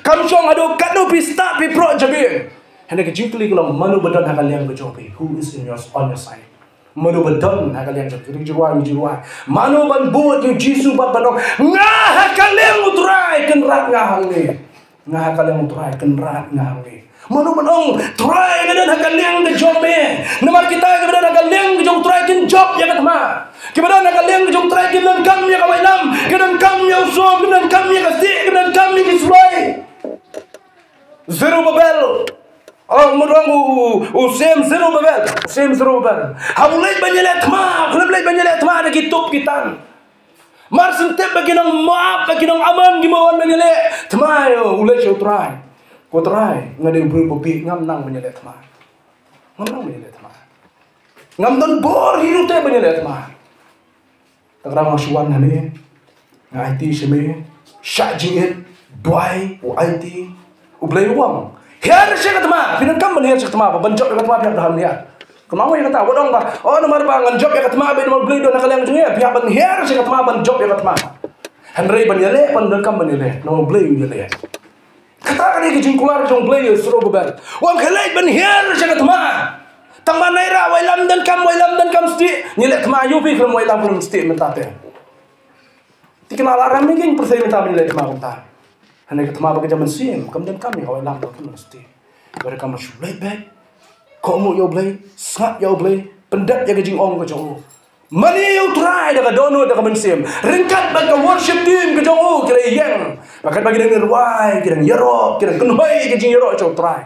Kam shong haduh katno phi stad phi proh jabieng. Hynrei ka jingkylli ka long, mano ba don ha ka liang ka jong phi? Who is in your, on your side? Mano ba don ha ka liang jong phi? Ka jingrwai, ka jingrwai. Mano ban bud ïa U Jisu bad ban ong, nga ha ka liang U Trai, kynrad nga hangne. Nga ha ka liang U Trai, kynrad nga hangne. Mano ban ong, Trai, nga don ha ka liang ka jong me? Namar kita kiba don ha ka liang ka jong U Trai kin jop ïa ka thma. Kiba don ha ka liang ka jong U Trai kin donkam ïa ka wailam, kin donkam ïa u sum, kin donkam ïa ka stieh, kin donkam ïa ki suloi. Zerubbabel. Oh, mut ong u, u, u Syiem Zerubbabel. Syiem Zerubbabel. Ha u leit ban ïaleh thma, khlem leit ban ïaleh thma da ki tup ki tang. Mar shen tip ba ki nong Moab, ba ki nong Ammon ki wan ban ïaleh thma ïa u, u leit sha U Trai. Ko Trai, nga dei u briew ba bieit, ngam nang ban ïaleh thma. Ngam nang ban ïaleh thma. Ngam don bor hi ruh te ban ïaleh thma. Te nga dang shu wan hangne, nga aiti sha me, shah jingit, duwai, u aiti, U Blei u ong, hiar sha ka thma. Phi donkam ban hiar sha ka thma, ba ban jop ïa ka thma phi hap ban hiar. Kumno ïa kata, wat ong ba, oh, namar ba ngan jop ïa ka thma, ba namar U Blei u don ha ka liang jong ngi, phi hap ban hiar sha ka thma ban jop ïa ka thma. Hynrei ban ïaleh, phi donkam ban ïaleh namar U Blei u ïaleh. Kata ka dei ka jingkular jong U Blei ïa u Zerubbabel. U ong, khie leit ban hiar sha ka thma. Tang ba naira wailam donkam, wailam donkam stieh. Ngi leh thma ïa u, phi khlem wailam khlem stieh mynta te. Te ki la lah ram ïa ki pyrthei mynta ban leh thma kumta. Hynrei ka thma ba ka jam mynsiem kam donkam ïa ka wailam donkam stieh. Ka donkam ban shu leit beit, kohnguh ïa U Blei, sngap ïa U Blei, pyndep ïa ka jingong ka jong u. Mane ïa U Trai da ka dohnud da ka mynsiem. Ryngkat bad ka worship team ka jong u ki la ïeng. Bad katba ki dang rwai, ki dang ïaroh, ki dang kynhoi ïa ka jingïaroh jong U Trai.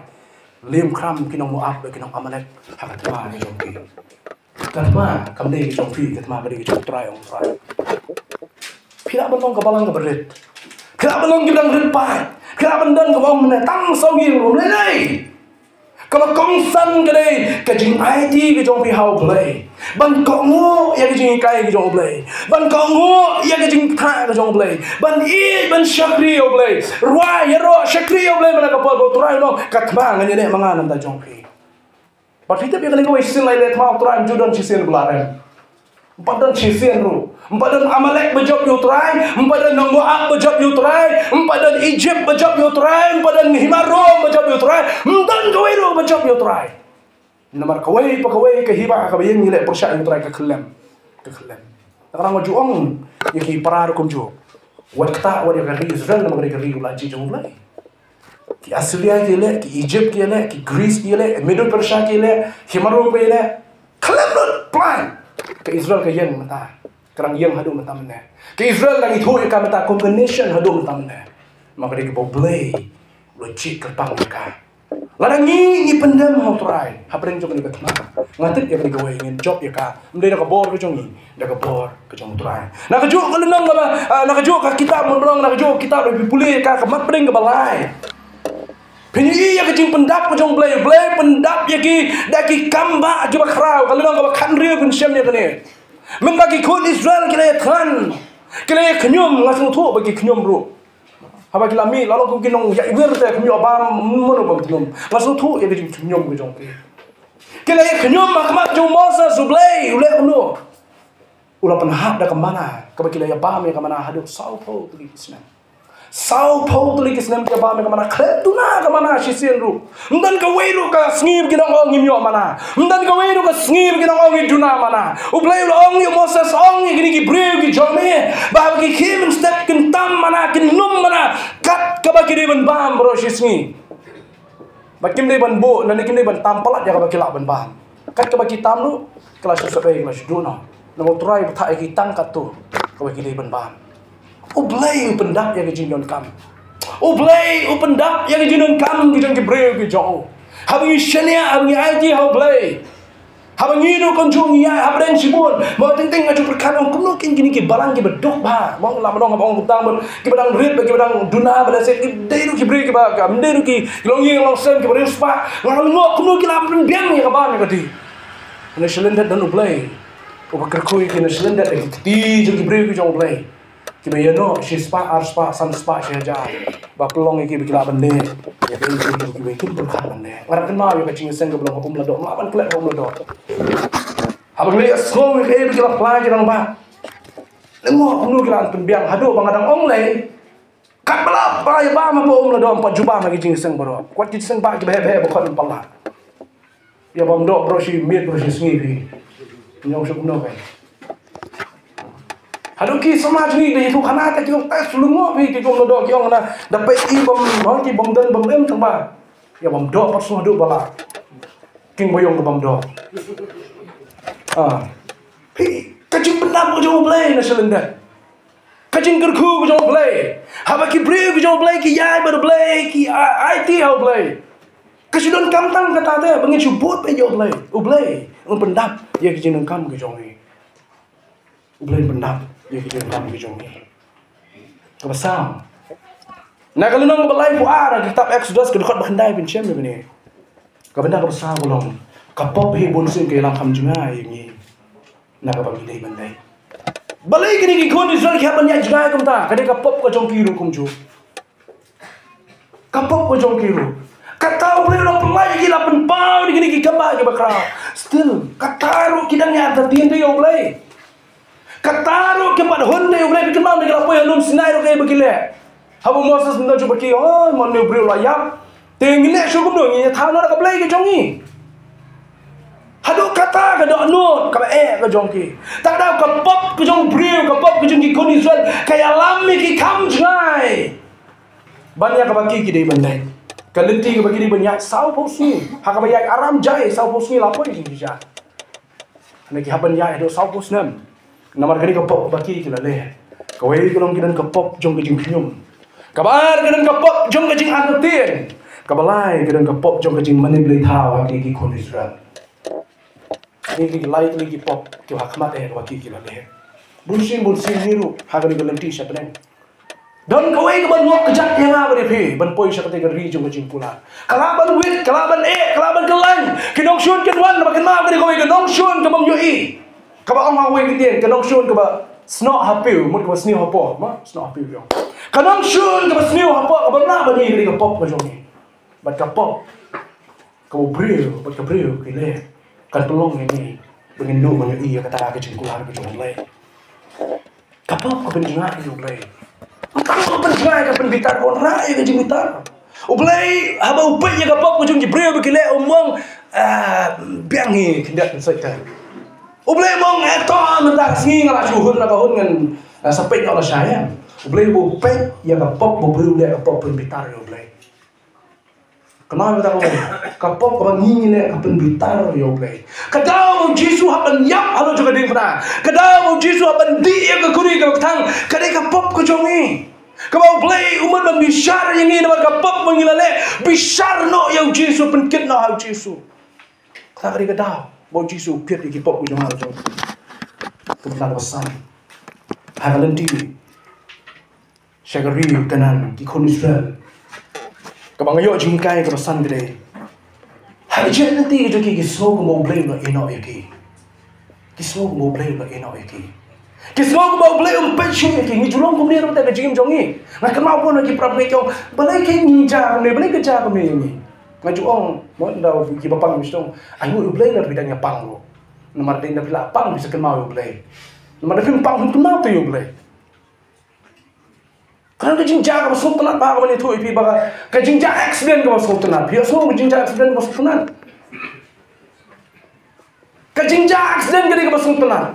Liem khram ki nong Moab bad ki nong Amalek ha ka thma ka jong ki. Ka thma kam dei ka jong phi, ka thma ka dei ka jong U Trai, ong U Trai. Phi lah ban long ka balang kaba rit. Phi lah ban long kiba dang rit paid. Phi lah ban don kaba ong mynne tang saw ïing ruh ym lei lei. Kaba kongsan ka dei ka jingaiti ka jong phi ha U Blei. Ban kohnguh ïa ka jinghikai ka jong U Blei. Ban kohnguh ïa ka jingkthah ka jong U Blei. Ban ïeit ban shakri ïa U Blei. Rwai ïaroh shakri ïa U Blei man la ka por ba U Trai u ong ka thma ngan ïaleh ma nga na ka bynta jong phi. Bad phi tip ïa kane kawei, shisien la ïaleh thma U Trai, ym ju don shisien ba la rem. Ym pat don shisien ruh. Ym pat don Amalek ba jop ïa U Trai, ym pat don nong Moab ba jop ïa U Trai, ym pat don Egypt ba jop ïa U Trai, ym pat don hima Rom ba jop ïa U Trai, ym don kawei ruh ba jop ïa U Trai. Namar kawei pa kawei ka hima kaba ïeng ïaleh pyrshah ïa U Trai ka khyllem. Ka khyllem. Nga ju ong ïa ki para ruh kumjuh. Wat ktah wat ïa ka ri Israel namar ka ri u la jied jong U Blei. Ki Assyria ki ïaleh, ki Egypt ki ïaleh, ki Greece ki ïaleh, Medo Persia ki ïaleh, hima Rom ki ïaleh. Khlem lut, plan. Ka Israel ka ïeng mynta. Ka dang ïeng haduh mynta mynne. Ka Israel dang ithuh ïa ka mynta kum ka nation haduh mynta mynne. Namar ka dei kaba U Blei u la jied kyrpang ïa ka. Lada ngi, ngi pyndem ha U Trai hapdeng jong kane ka thma, nga tip ïa kane kawei ngin jop ïa ka. Ym dei da ka bor ka jong ngi, da ka bor ka jong U Trai. Na kajuh ka lynnong kaba, ah, na kajuh ka kitab Mormon, na kajuh ka kitab, phi pule ïa ka, ka mat pdeng kaba lai. Phin ïohi ïa ka jingpyndap ka jong U Blei, U Blei pyndap ïa ki da ki kam ba kiba khraw, ka lynnong kaba khathynriew phin shem ïa kane. Mynba ki khun Israel ki la ïathngan, ki la ïakhñium, nga sngewthuh ba ki khñium ruh. Haba ki la mih, la long kum ki nongïakhun te, kum ïoh bam, mano bam tnum. Nga sngewthuh ïa ka jingkhñium ka jong ki. Ki la ïakhñium ha khmat jong u Moses, U Blei u leh kumno? U la pynhap da ka manna, kaba ki la ïa bam ïa ka manna haduh sawphew tylli ki snem. Saw phew tylli ki snem ki bam ïa ka manna, khlem duna ka manna shisien ruh. Ym don kawei ruh ka sngi ba ki nang ong ngim ïoh manna. Ym don kawei ruh ka sngi ba ki nang ong ngi duna manna. U Blei u la ong ïa u Moses, ong ïa kine ki briew ki jong me ba haba ki khie mynstep kin tam manna, kin lum manna kat kaba ki dei ban bam baroh shi sngi. Ba kim dei ban buh, lane kim dei ban tam palat ïa kaba ki lah ban bam. Kat kaba ki tam ruh, ki la shu sep ei, ki la shu duh noh. Namar U Trai u thah ïa ki tang katto kaba ki dei ban bam. U Blei u pyndap ïa ka jingdonkam. U Blei u pyndap ïa ka jingdonkam ki jong ki briew ki jong u. Haba ngi shaniah, haba ngi aiti ha U Blei, haba ngi duh kumjuh ngi ïaid hapdeng shibun, mo teng teng nga ju pyrkhat ong kumno kin kine ki balang kiba duk bha. Mo la ma ong, haba ong kumta, mo kiba dang rit, kiba dang duna, ba la sep, ki dei ruh ki briew kiba, ka, dei ruh ki longïing longsem, kiba riewspah. Nga la lyngngoh kumno ki la pynbiang ïa ka bam ïa ka dih. Na shalyndet don U Blei uba kyrkhu ïa ki, na shalyndet ki kti jong ki briew ki jong U Blei. Kiba ïa noh shispah, arspah, sanspah, shi hajar. Ba pynlong ïa ki ba ki lah ban leh ïa kaei kaei kaba ki wei kim pyrkhat ban leh. Nga la kynmaw ïa ka jingïaseng kaba long ha Umladoh, nga lah ban klet ha Umladoh. Haba ngi la ïa sngew ïa kaei ba ki la pla ki rangbah, lyngngoh kumno ki la pynbiang, haduh ba nga dang ong lei. Katba la pla ïa bam ha Umladoh, ym pat ju bam ha ki jingïaseng baroh. Kwah ki jingïaseng ba kiba heh heh ba khot ym pat lah. Ïa bam doh baroh shi miet baroh shi sngi phi. Ñiong suk no kai. Haduh ki samla jong ngi da ïathuh khana, te ki ong, te shu lyngngoh phi, ki ong na doh, ki ong na da peit i bam, bam ki bam don bam em tang ba. Ïa bam doh pat shu haduh ba la. King ba ïong ka bam doh. Ah. Phi, ka jingpyndap ka jong U Blei na shalyndet. Ka jingkyrkhu ka jong U Blei. Haba ki briew ki jong U Blei ki ïaid bad U Blei, ki a-, aiti ha U Blei, ka shu donkam tang kata te ba ngin shu bud beit ïa U Blei. U Blei un pyndap ïa ki jingdonkam ki jong ngi. U Blei un pyndap ïa ki jingdonkam ki jong ngi. Kaba saw, na ka lynnong kaba laiphew ar ka kitab Exodus, ka dkhot ba khyndai, phin shem ïa kane. Kaba na kaba saw ka long, ka pop hi bunsien ka ïalam kham jngai ïa ngi na kaba ngi dei ban dei. Balei kine ki khun Israel ki hap ban ïaid jngai kumta? Ka dei ka pop ka jong ki ruh kumjuh. Ka pop ka jong ki ruh. Kata U Blei u la pynlait ïa ki, la pynpaw ïa kine ki kambah kiba khraw. Still, kata ruh ki dang ïaid artatien ïa U Blei. Kata ruh kim pat hun ïa U Blei, phi kynmaw ynda ki la poi ha lum Sinai ruh kaei ba ki leh. Haba u Moses u ong shuh ba ki, oi, mon, une u briew u la ïap. Te ngin leh shuh kumno, ngin ïa thaw noh da ka blei ka jong ngi. Haduh kata ka dohnud kaba eh ka jong ki. Te ka daw ka pop ka jong u briew, ka pop ka jong ki khun Israel, ka ïalam ïa ki kham jngai ban ïa kaba ki, ki dei ban leh. Ka lynti kaba ki dei ban ïaid saw phew sngi, ha kaba ïaid aram jai saw phew sngi la poi ki jia. Hynrei ki hap ban ïaid haduh saw phew snem. Namar ka dei ka pop kaba ki, ki la leh. Kawei ka long, ki don ka pop jong ka jingkhñium. Kaba ar, ka don ka pop jong ka jingartatien. Kaba lai, ka don ka pop jong ka jingmane blei thaw ha ki, ki khun Israel. Ki, ki lai, ki, ki pop kiba ha khmat eh kaba ki, ki la leh. Bunsien bunsien ngi ruh ha kane ka lynti sha bneng. Don kawei kaban ïoh kjat ïa nga bad ïa phi ban poi sha katei ka ri jong ka jingkular. Ka lah ban wit, ka lah ban eh, ka lah ban kyllain. Ki nongshun kin wan, naba kynmaw ka dei kawei ka nongshun kabym ïohi. Kaba ong ha kawei ka ktien, ka nongshun kaba snoh ha piew, mut kaba sniew hapoh, ma, snoh ha piew ïong. Ka nongshun kaba sniew hapoh, kabym lah ban ïohi, ka dei ka pop ka jong ngi. Bad ka pop kaba u briew bad ka briew ki leh kan pynlong ïa ngi ba ngin duh ban ïohi ïa kata ka jingkular ka jong U Blei. Ka pop ka pynjngai ïa U Blei. Ka pop ka pynjngai, ka pynbitar, ka wanrah ïa ka jingbitar. U Blei haba u peit ïa ka pop ka jong ki briew ba ki leh, um ong, ah, biang hi khyndiat khynsoit te. U Blei um ong, eh, to mynta ka sngi nga la shu hun, la ka hun ngan, ah, sa peit noh lashai ïa. U Blei haba u peit ïa ka pop ba u briew u leh, ka pop pynbitar ïa U Blei. Kynmaw ïa kata, ka pop kaba ngi ngi leh ka pynbitar ïa U Blei. Ka daw ba U Jisu hap ban ïap halor jong ka diengphna, ka daw ba U Jisu hap ban dih ïa ka khuri kaba kthang, ka dei ka pop ka jong ngi. Kaba U Blei u mut ban bishar ïa ngi namar ka pop ba ngi la leh. Bishar noh ïa U Jisu, pynkit noh ha U Jisu. Kata ka dei ka daw ba U Jisu u kit ïa ki pop ka jong nga jong phi. Ka pynbitar kaba san ha ka lynti sha ka ri Kanaan, ki khun Israel. Kaba nga ïoh jinghikai kaba san ka dei, ha ka jingïaid lynti ka jong ki, ki sngew kumba U Blei u la ïehnoh ïa ki. Ki sngew kumba U Blei u la ïehnoh ïa ki. Ki sngew kumba U Blei um peit shuh ïa ki. Ngi ju long kumne ruh ha ka jingim jong ngi. Nga kynmaw bun na ki para bangeit ki ong, balei ki ngi jia kumne, balei ka jia kumne ïa ngi. Nga ju ong, mo, ynda kiba pang ki ong, ai, U Blei, lada phi dang ïa pang ruh. Namar dei ynda phi la pang phi sa kynmaw ïa U Blei. Namar da phim pang phim kynmaw te ïa U Blei. Ka don ka jingjia kaba sngewtynnat ba ka ban ïathuh ïa phi ba ka, ka jingjia accident kaba sngewtynnat. Phi ïohsngew ka jingjia accident kaba sngewtynnat? Ka jingjia accident ka dei kaba sngewtynnat.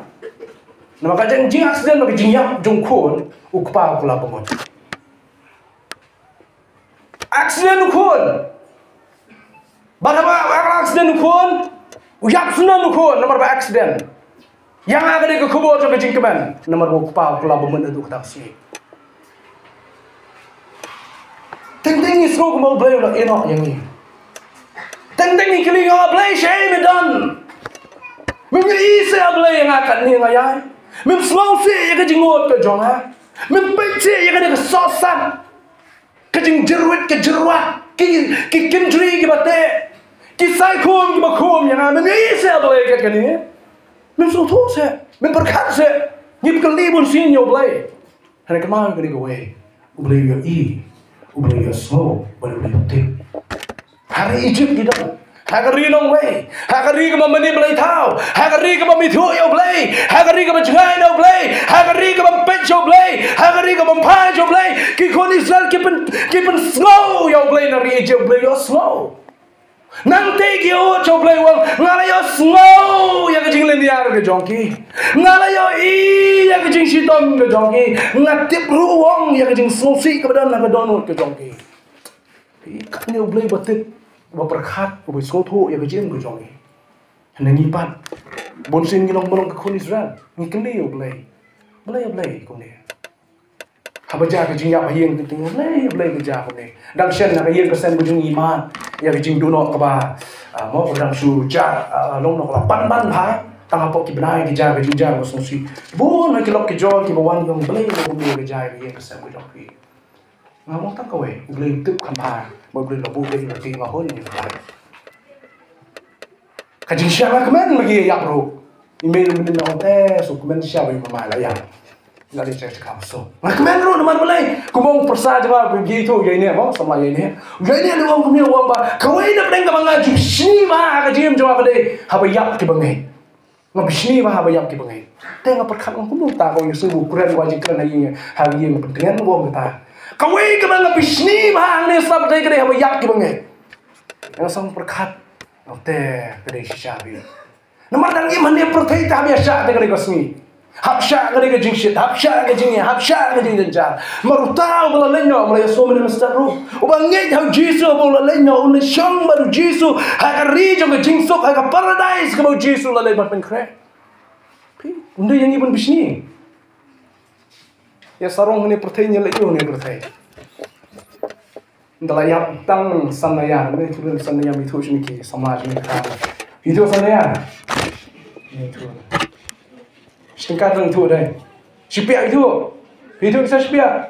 Namar ka jing, jing accident ba ka jingïap jong u khun, u kpa u la bamut. Accident u khun. Bad haba, haba accident u khun, u ïap sngewtynnat u khun namar ba accident. Ïa nga ka dei ka khubor jong ka jingkmen namar ba u kpa u la bamut haduh kata ka sngi. Teng teng ngi sngew kumba U Blei u la ïehnoh ïa ngi. Teng teng ngi kylli ïa U Blei, shaei me don? Mem ïohi seh U Blei ïa nga katne nga ïai? Mem sngew seh ïa ka jingngud ka jong nga? Mem peit seh ïa ka dei ka sohsat, ka jingjyrwit ka jyrwat, ki, ki kynjri kiba teh, ki saikhum kiba khum ïa nga? Mem ïohi seh U Blei kat kane? Mem sngewthuh seh, mem pyrkhat seh. Ngim kylli bunsien ïa U Blei. Hynrei kynmaw ïa kane kawei, U Blei u ïohi, U Blei u ïohsngew bad U Blei u tip. Ha ri Egypt ki don, ha ka ri nongwei, ha ka ri kaba mane blei thaw, ha ka ri kaba mithiew ïa U Blei, ha ka ri kaba jngai na U Blei, ha ka ri kaba peit ïa U Blei, ha ka ri kaba phai ïa U Blei. Ki khun Israel ki pyn, ki pynsngew ïa U Blei na ri Egypt, U Blei u ïohsngew. Nangta ki ïoh U Blei u ong, nga la ïohsngew ïa ka jinglynñiar ka jong ki. Nga la ïohi ïa ka jingshitom ka jong ki. Nga tip ruh u ong ïa ka jingsngewsih kaba don ha ka dohnud ka jong ki. Katne U Blei ba tip, ba pyrkhat, uba sngewthuh ïa ka jingim ka jong ki. Hynrei ngi pat, bunsien ngi long ba long ki khun Israel, ngi kylli ïa U Blei. Blei, Blei kumne. Haba jia ka jingïap ha ïing ka jong ngi, Blei, Blei ka jia kumne. Dang shen ha ka ïing ka sem ka jong ngi mad ïa ka jingduh noh kaba, ah, mo, ka dang shu jia, ah, long noh kaba ban ban bha. Tang hapoh ki bnai ka jia ka jingjia kaba sngewsih. Bun ha ki lok ki jor kiba wan ïa u Blei, Blei ka jia ïa ka ïing ka sem ka jong phi. Nga ong tang kawei, U Blei u tip kham bha ba U Blei u la buh ïa ka ïing ka hun ïa ka. Ka jingshisha nga kmen ma ki ïap ruh. I mei ruh mynnin nga ong te, so kmen shisha ba i mama la ïap. Nga dei check check up so. Nga kmen ruh namar balei? Kumba ong pyrsa jong nga, ïa ito, ïa ine mo, samla ïa ine. Ïa ine lei ong kumne, ong ba kawei na pdeng kaba nga ju bishni bha ha ka jingim jong nga ka dei haba ïap kiba ngeit. Nga bishni bha haba ïap kiba ngeit. Te nga pyrkhat, nga ong kumno kata, ka ong ïa u sngewbha u kren, ka jingkren ha ïing, ha ïing pyntngen, ong kata. Kawei kaba nga bishni bha hangne sla pyrthei ka dei haba ïap kiba ngeit. Nga sdang pyrkhat, nga ong te, ka dei shisha bha. Namar dang im hangne pyrthei te haba ïa shah te ka dei ka sngi. Hap shah ka dei ka jingshit, hap shah ka jingeh, hap shah ka jingjynjar. Namar uta uba la leit noh, uba la ïasnoh mynne mynstep ruh, uba ngeit ha u Jisu, uba la leit noh, un leit shong bad u Jisu ha ka ri jong ka jingsuk, ha ka paradise kaba u Jisu la leit ban pynkhreh. Phi, ym dei ïa ngi ban bishni. Ïa sarong hangne pyrthei, ïa leit ïa hangne pyrthei. Ynda la ïap tang san na ïa, me tu san na ïa, me tu shini ki samla shini ka. Me tu san na ïa. Me tu. Shini ka tang tu dei. Shipia itu. Itu bisa shipia.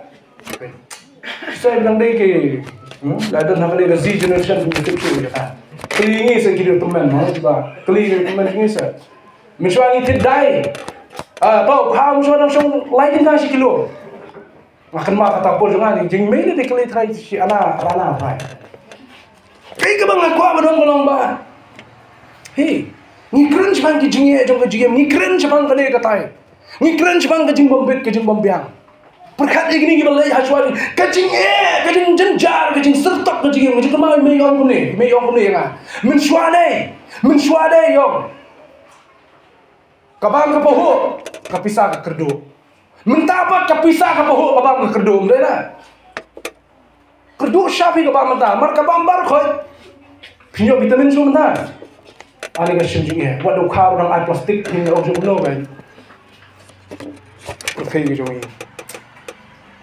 Saya bilang dei ki. Hmm? La don haba dei ka Z generation tu tu tu ka. Kali ngi sa ki temen, ha, cuba. Kali ngi temen ngi sa. Mynshuwa ngi thied dai. Ah, pau, ha, mynshuwa dang shong lai tyngka shi kilo. Nga kynmaw kata por jong nga, ni jingmei ni dei kali trai shi ana, ana trai. Kaei kaba nga kwah ba don ba long ba. Hei, ngi kren shaphang ki jingeh jong ka jingim, ngi kren shaphang kane katai. Ngi kren shaphang ka jingbym bit, ka jingbym biang. Pyrkhat ïa kine kiba leit ha shuwa, ka jingeh, ka jingjynjar, ka jingsyrtok ka jingim, ka jingkynmaw, mei ong kumne, mei ong kumne ïa nga. Mynshuwa dei, mynshuwa dei ong. Ka bam ka pahuh, ka pisa ka kyrduh. Mynta pat ka pisa ka pahuh, ka bam ka kyrduh, ym dei na? Kyrduh sha phi ka bam mynta, mar ka bam baroh khoit. Phin ïoh vitamin shuh mynta. Ani ka shim jingeh, wat da u kha ruh dang ai plastik, phin ïoh jingeh kumno kai. Pyrthei ka jong ngi.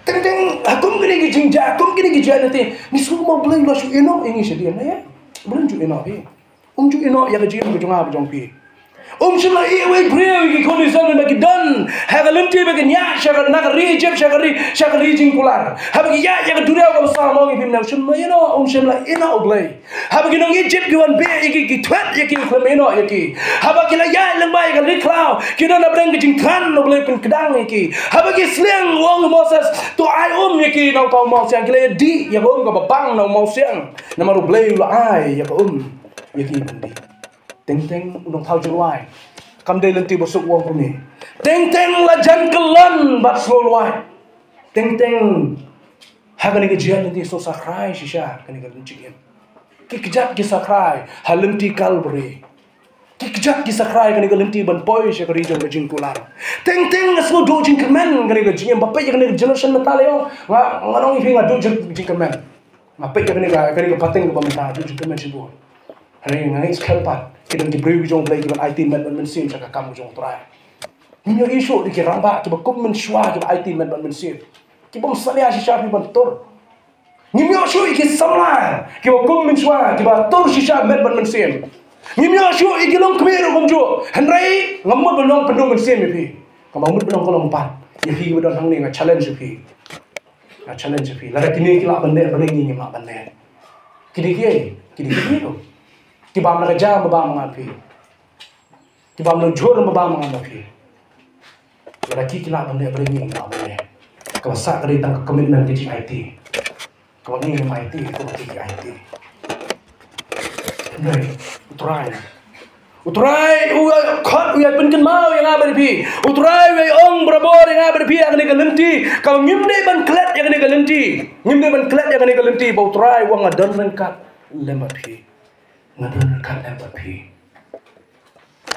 Teng teng, ha kum kine ki jingjia, kum kine ki jia na te, ngi sngewthuh ba U Blei u la shu ïehnoh ïa ngi shadien, na ïa? U Blei u shu ïehnoh phi. Um ju ïehnoh ïa ka jingim ka jong nga ka jong phi. Um shym la ïeh wei briew ïa ki khun Israel ba ki don ha ka lynti ba kin ïaid sha ka, na ka ri Egypt, sha ka ri, sha ka ri jingkular. Haba ki ïaid ïa ka duriaw kaba sah, mo ngi phim nang, shym la ïehnoh, um shym la ïehnoh U Blei. Haba ki nong Egypt ki wan beh ïa ki, ki thwet ïa ki, khlem ïehnoh ïa ki. Haba ki la ïaid lyngba ïa ka ri khlaw, ki don hapdeng ka jingthrang, U Blei pynkdang ïa ki. Haba ki sliang, u ong u Moses, to ai um ïa ki na uta u mawsiang, ki la ïadih ïa ka um kaba bang na u mawsiang. Namar U Blei u la ai ïa ka um ïa ki ban dih. Teng teng u nongthaw jingrwai. Kam dei lynti ba suk, u ong kumne. Teng teng la jan kyllon bad slow lwai. Teng teng Ha kane ka jingïaid lynti sngewsakrai shisha kane ka jingim. Ki kjat ki sakrai ha lynti Kalbari. Ki kjat ki sakrai kane ka lynti ban poi sha ka ri jong ka jingkular. Teng teng nga sngewduh jingkyrmen kane ka jingim, ba peit ïa kane ka generation mynta la ong. Nga, nga ong ïa phi nga duh jing, jingkyrmen. Nga peit ïa kane ka, kane ka pateng kaba mynta duh jingkyrmen shibun. Hynrei nga ngeit skhem pat ki don ki briew ki jong U Blei kiban aiti met bad mynsiem sha ka kam ka jong U Trai. Ngim ïohi shuh ïa ki rangbah kiba kum mynshuwa kiba aiti met bad mynsiem, kibym salia shisha phi ban tur. Ngim ïoh shuh ïa ki samla kiba kum mynshuwa kiba tur shisha met bad mynsiem. Ngim ïoh shuh ïa ki longkmie ruh kumjuh. Hynrei nga mut ban long pyndum mynsiem ïa phi. Kaba mut ban long ka long pat ïa phi kiba don hangne, nga challenge ïa phi. Nga challenge ïa phi. Lada kine ki lah ban leh, balei ngi ngim lah ban leh? Kine ki ei? Kine ki ei ruh? Ki bam na ka jam ba bam nga phi. Ki bam na jhur ba bam nga phi. Lada ki ki lah ban leh, balei ngi ngim lah ban leh? Kaba sah ka dei tang ka commitment ka jingaiti. Kaba ngi ngim aiti, kaba ki ki aiti. Hynrei U Trai, U Trai u ïa khot, u ïa pynkynmaw ïa nga bad phi. U Trai u ïa ong barabor ïa nga bad phi ha kane ka lynti. Kaba ngim dei ban klet ïa kane ka lynti. Ngim dei ban klet ïa kane ka lynti ba U Trai u ong nga don ryngkat lem bad phi. Nga don ryngkat lem bad phi.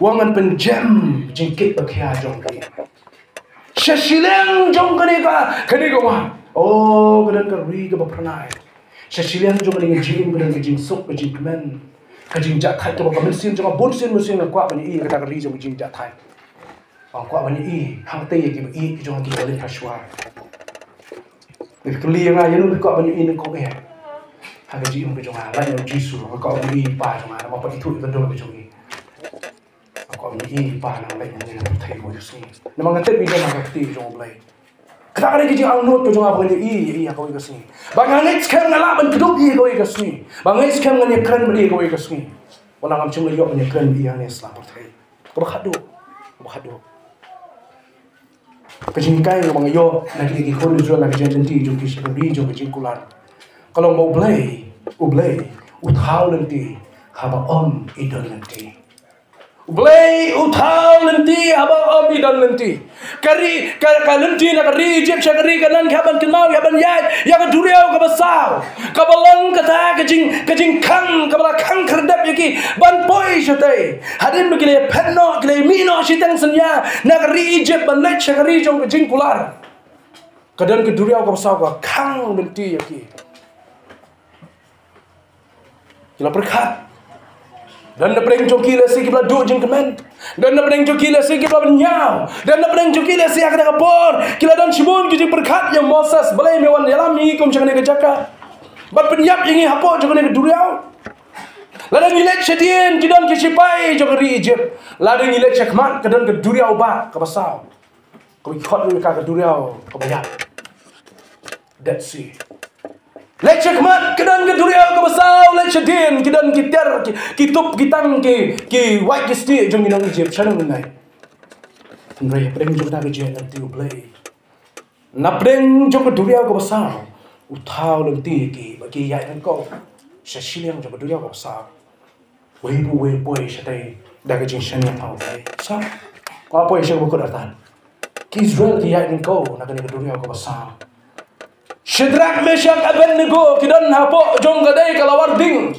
U ong ngan pynjem jingkit ba khia jong phi sha shiliang jong kane ka, kane ka wah. Oh, ka don ka ri kaba phyrnai. Sha shiliang jong kane ka jingim ka don ka jingsuk, ka jingkmen, ka jingjahthait kaba ka mynsiem jong nga bun sien bun sien nga kwah ban ïohi ïa kata ka ri jong ka jingjahthait. Nga kwah ban ïohi hangta ïa kiba ïeit ki jong nga kiba leit ha shuwa. Phi kylli ïa nga, ïano phi kwah ban ïohi nyngkong eh ha ka jingim ka jong nga? Lait na U Jisu. Nga kwah ban ïohi i Pa jong nga namar pat ithuh ïa ka dur ka jong i. Nga kwah ban ïohi i Pa nang leit na ka pyrthei kawei ka sngi. Namar nga tip i don ha ka kti ka jong U Blei. Kata ka dei ka jingangnud ka jong nga ba ngan ïohi ïa i ha kawei ka sngi. Ba nga ngeit skhem nga lah ban kdup ïa i ha kawei ka sngi. Ba nga ngeit skhem ngan ïakren bad i ha kawei ka sngi. Wat la ngam shym la ïoh ban ïakren bad i hangne sla pyrthei. Kaba khatduh. Kaba khatduh. Ka jinghikai kaba nga ïoh na kine ki khun Israel ha ka jingïaid lynti jong ki sha ka ri jong ka jingkular ka long ba U Blei, U Blei u thaw lynti haba ym i don lynti. U Blei u thaw lynti haba ym i don lynti. Ka ri, ka, ka lynti na ka ri Ijipt sha ka ri Kanaan ki hap ban kynmaw, ki hap ban ïaid ïa ka duriaw kaba saw, kaba long kata ka jing, ka jingkhang kaba la khang khyrdep ïa ki ban poi shatei. Hadien ba ki la ïaphet noh, ki la ïamih noh shiteng synñia na ka ri Ijipt ban leit sha ka ri jong ka jingkular, ka don ka duriaw kaba saw ka khang lynti ïa ki. Ki la pyrkhat. Don na pdeng jong ki lehse kiba la duh jingkmen. Don na pdeng jong ki lehse kiba la bynñiaw. Don na pdeng jong ki lehse ha kata ka por ki la don shibun ki jingpyrkhat ïa u Moses, balei me wan ïalam ïa ngi kum sha kane ka jaka ban pynïap ïa ngi hapoh jong kane ka duriaw. Lada ngi leit shadien ki don ki shipai jong ka ri Ijipt. Lada ngi leit shakhmat ka don ka duriaw bah kaba saw. Kaba ki khot ïa ka ka duriaw kaba ïap, Dead Sea. Leit shakhmat ka don ka duriaw kaba saw, leit shadien ki don ki tiar, ki, ki tup ki tang, ki, ki wait ki stieh jong ki nong Ijipt. Shanong nai. Hynrei hapdeng jong kata ka jingïaid lynti U Blei, na pdeng jong ka duriaw kaba saw, u thaw lynti ïa ki ba ki ïaid nyngkong sha shiliang jong ka duriaw kaba saw. Wei pa wei poi shatei da ka jingshaniah ha U Blei. Sa, ka poi sha kaba kut artat. Ki Israel ki ïaid nyngkong na kane ka duriaw kaba saw. Shadrak, Meshak, Abednego ki don hapoh jong ka dei ka lawar ding.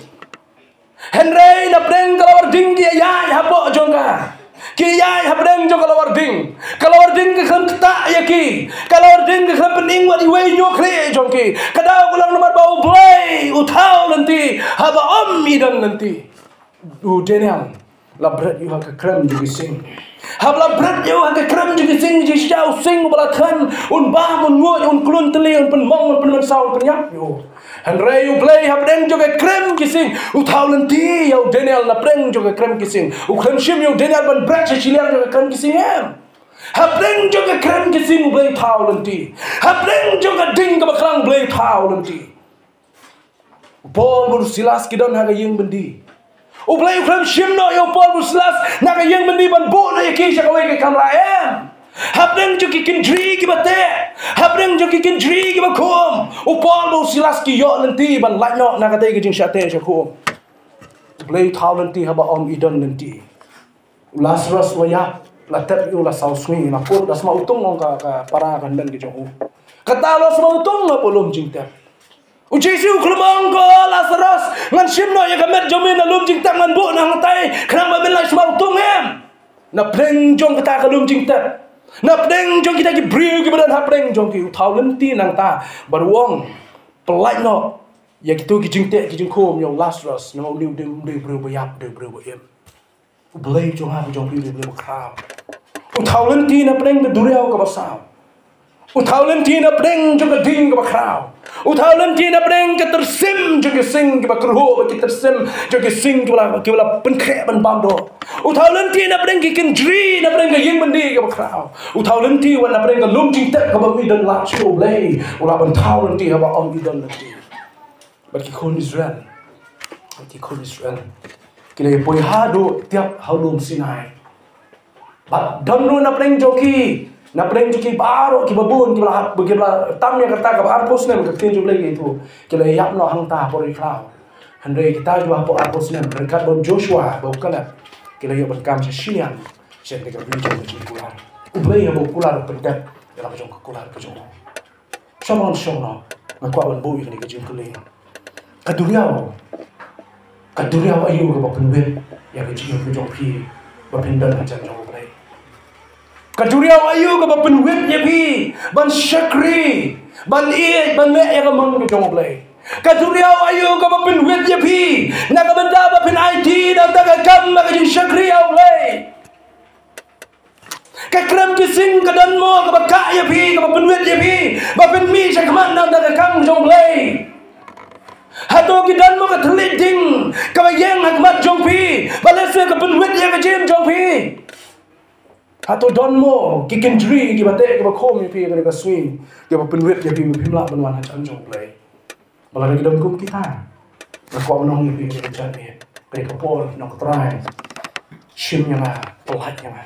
Hynrei na pdeng ka lawar ding ki ïaid hapoh jong ka. Ki ïaid hapdeng jong ka lawar ding. Ka lawar ding ka khlem ktah ïa ki. Ka lawar ding ka khlem pyning wat iwei ñiuh khlieh jong ki. Ka daw ka long namar ba U Blei u thaw lynti haba ym i don lynti. U Daniel la bret ïa u ha ka krem jong ki sing. Haba la bret ïa u ha ka krem jong ki sing, jingshisha u sing uba la thlen, un bam, un nguid, un klun tylli, un pynmong, un pynmynsaw, un pynïap ïa u. Hynrei U Blei hapdeng jong ka krem ki sing u thaw lynti ïa u Daniel na pdeng jong ka krem ki sing. U khlem shim ïa u Daniel ban bret sha shiliang jong ka krem ki sing em. Hapdeng jong ka krem ki sing U Blei u thaw lynti. Hapdeng jong ka ding kaba khlang U Blei u thaw lynti. U Paul bad u Silas ki don ha ka ïing byndi. U Blei u khlem shim noh ïa u Paul bad u Silas na ka ïing byndi ban buh noh ïa ki sha kawei ka kamra em. Hapdeng jong ki kynjri kiba teh, hapdeng jong ki kynjri kiba khum, u Paul bad u Silas ki ïoh lynti ban lait noh na katei ka jingshah teh shah khum. U Blei u thaw lynti haba ym i don lynti. U Lasarus u ïap, la tep ïa u la saw sngi, la kut, la sma u tung ong ka, ka para ka hynmen ka jong u. Kata la sma utung hapoh lum jingtep. U Jisu u khlem ong ko Lasarus, ngan shim noh ïa ka met jong me na lum jingtep, ngan buh noh hangtai, khnang ba men lah sma utung, em. Na pdeng jong kata ka lum jingtep, na pdeng jong kita ki briew kiba don ha pdeng jong ki, u thaw lynti nangta bad u ong, pyllait noh ïa kito ki jingteh ki jingkhum ïa u Lasarus, namar une u dei, u dei u briew ba ïap, u dei u briew ba im. U Blei jong nga, jong phi, u dei u Blei ba khraw. U thaw lynti na pdeng ka duriaw kaba saw. U thaw lynti na pdeng jong ka ding kaba khraw. U thaw lynti na pdeng ka tyrsim jong ki sing kiba kyrhuh, ki tyrsim jong ki sing kiba la, kiba la pynkhreh ban bam doh. U thaw lynti na pdeng ki kynjri, na pdeng ka ïing byndi kaba khraw. U thaw lynti wat na pdeng ka lum jingtep kaba ym don lad shuh, u Blei u lah ban thaw lynti haba ym don lynti. Bad ki khun Israel, bad ki khun Israel ki la ïa poi haduh tiap ha u lum Sinai. Bad don ruh na pdeng jong ki, na pdeng jong ki baroh kiba bun, kiba la hap, kiba la tam ïa kata kaba arphew snem, ka ktien jong U Blei ka ïathuh, ki la ïap noh hangta ha por ri khlaw. Hynrei kita kiba hapoh arphew snem, ryngkat bad u Joshua bad u Kaleb, ki la ïoh ban kam sha shiliang, sha kane ka ri jong ka jingkular. U Blei haba u kular u pyndep ïa la ka jong ka kular ka jong u. Shong noh, shong noh. Nga kwah ban buh ïa kane ka jingkylli. Ka duriaw, ka duriaw aïu kaba pynwit ïa ka jingim ka jong phi ba phin don hajan jong U Blei? Ka duriaw aïu kaba pynwit ïa phi ban shakri, ban ïeit, ban leh ïa ka mon ka jong U Blei? Ka duriaw aïu kaba pynwit ïa phi na ka bynta ba phin aiti da ka kam bad ka jingshakri ïa U Blei? Ka krem ki sing ka don mo kaba kah ïa phi, kaba pynwit ïa phi ba phin mih sha khmat na ka kam jong U Blei? Hato ki don mo ka thylliej ding kaba ïeng ha khmat jong phi ba lehse ka pynwit ïa ka jingim jong phi? Hato don mo ki kynjri kiba teh kiba khum ïa phi ha kane ka sngi kiba pynwit ïa phi ba phim lah ban wan hajan jong U Blei? Ba lada ki don kum kita, nga kwah ban ong ïa phi ha kane ka janmiet, ha kane ka por, nongtrai, shim ïa nga, pyllait ïa nga.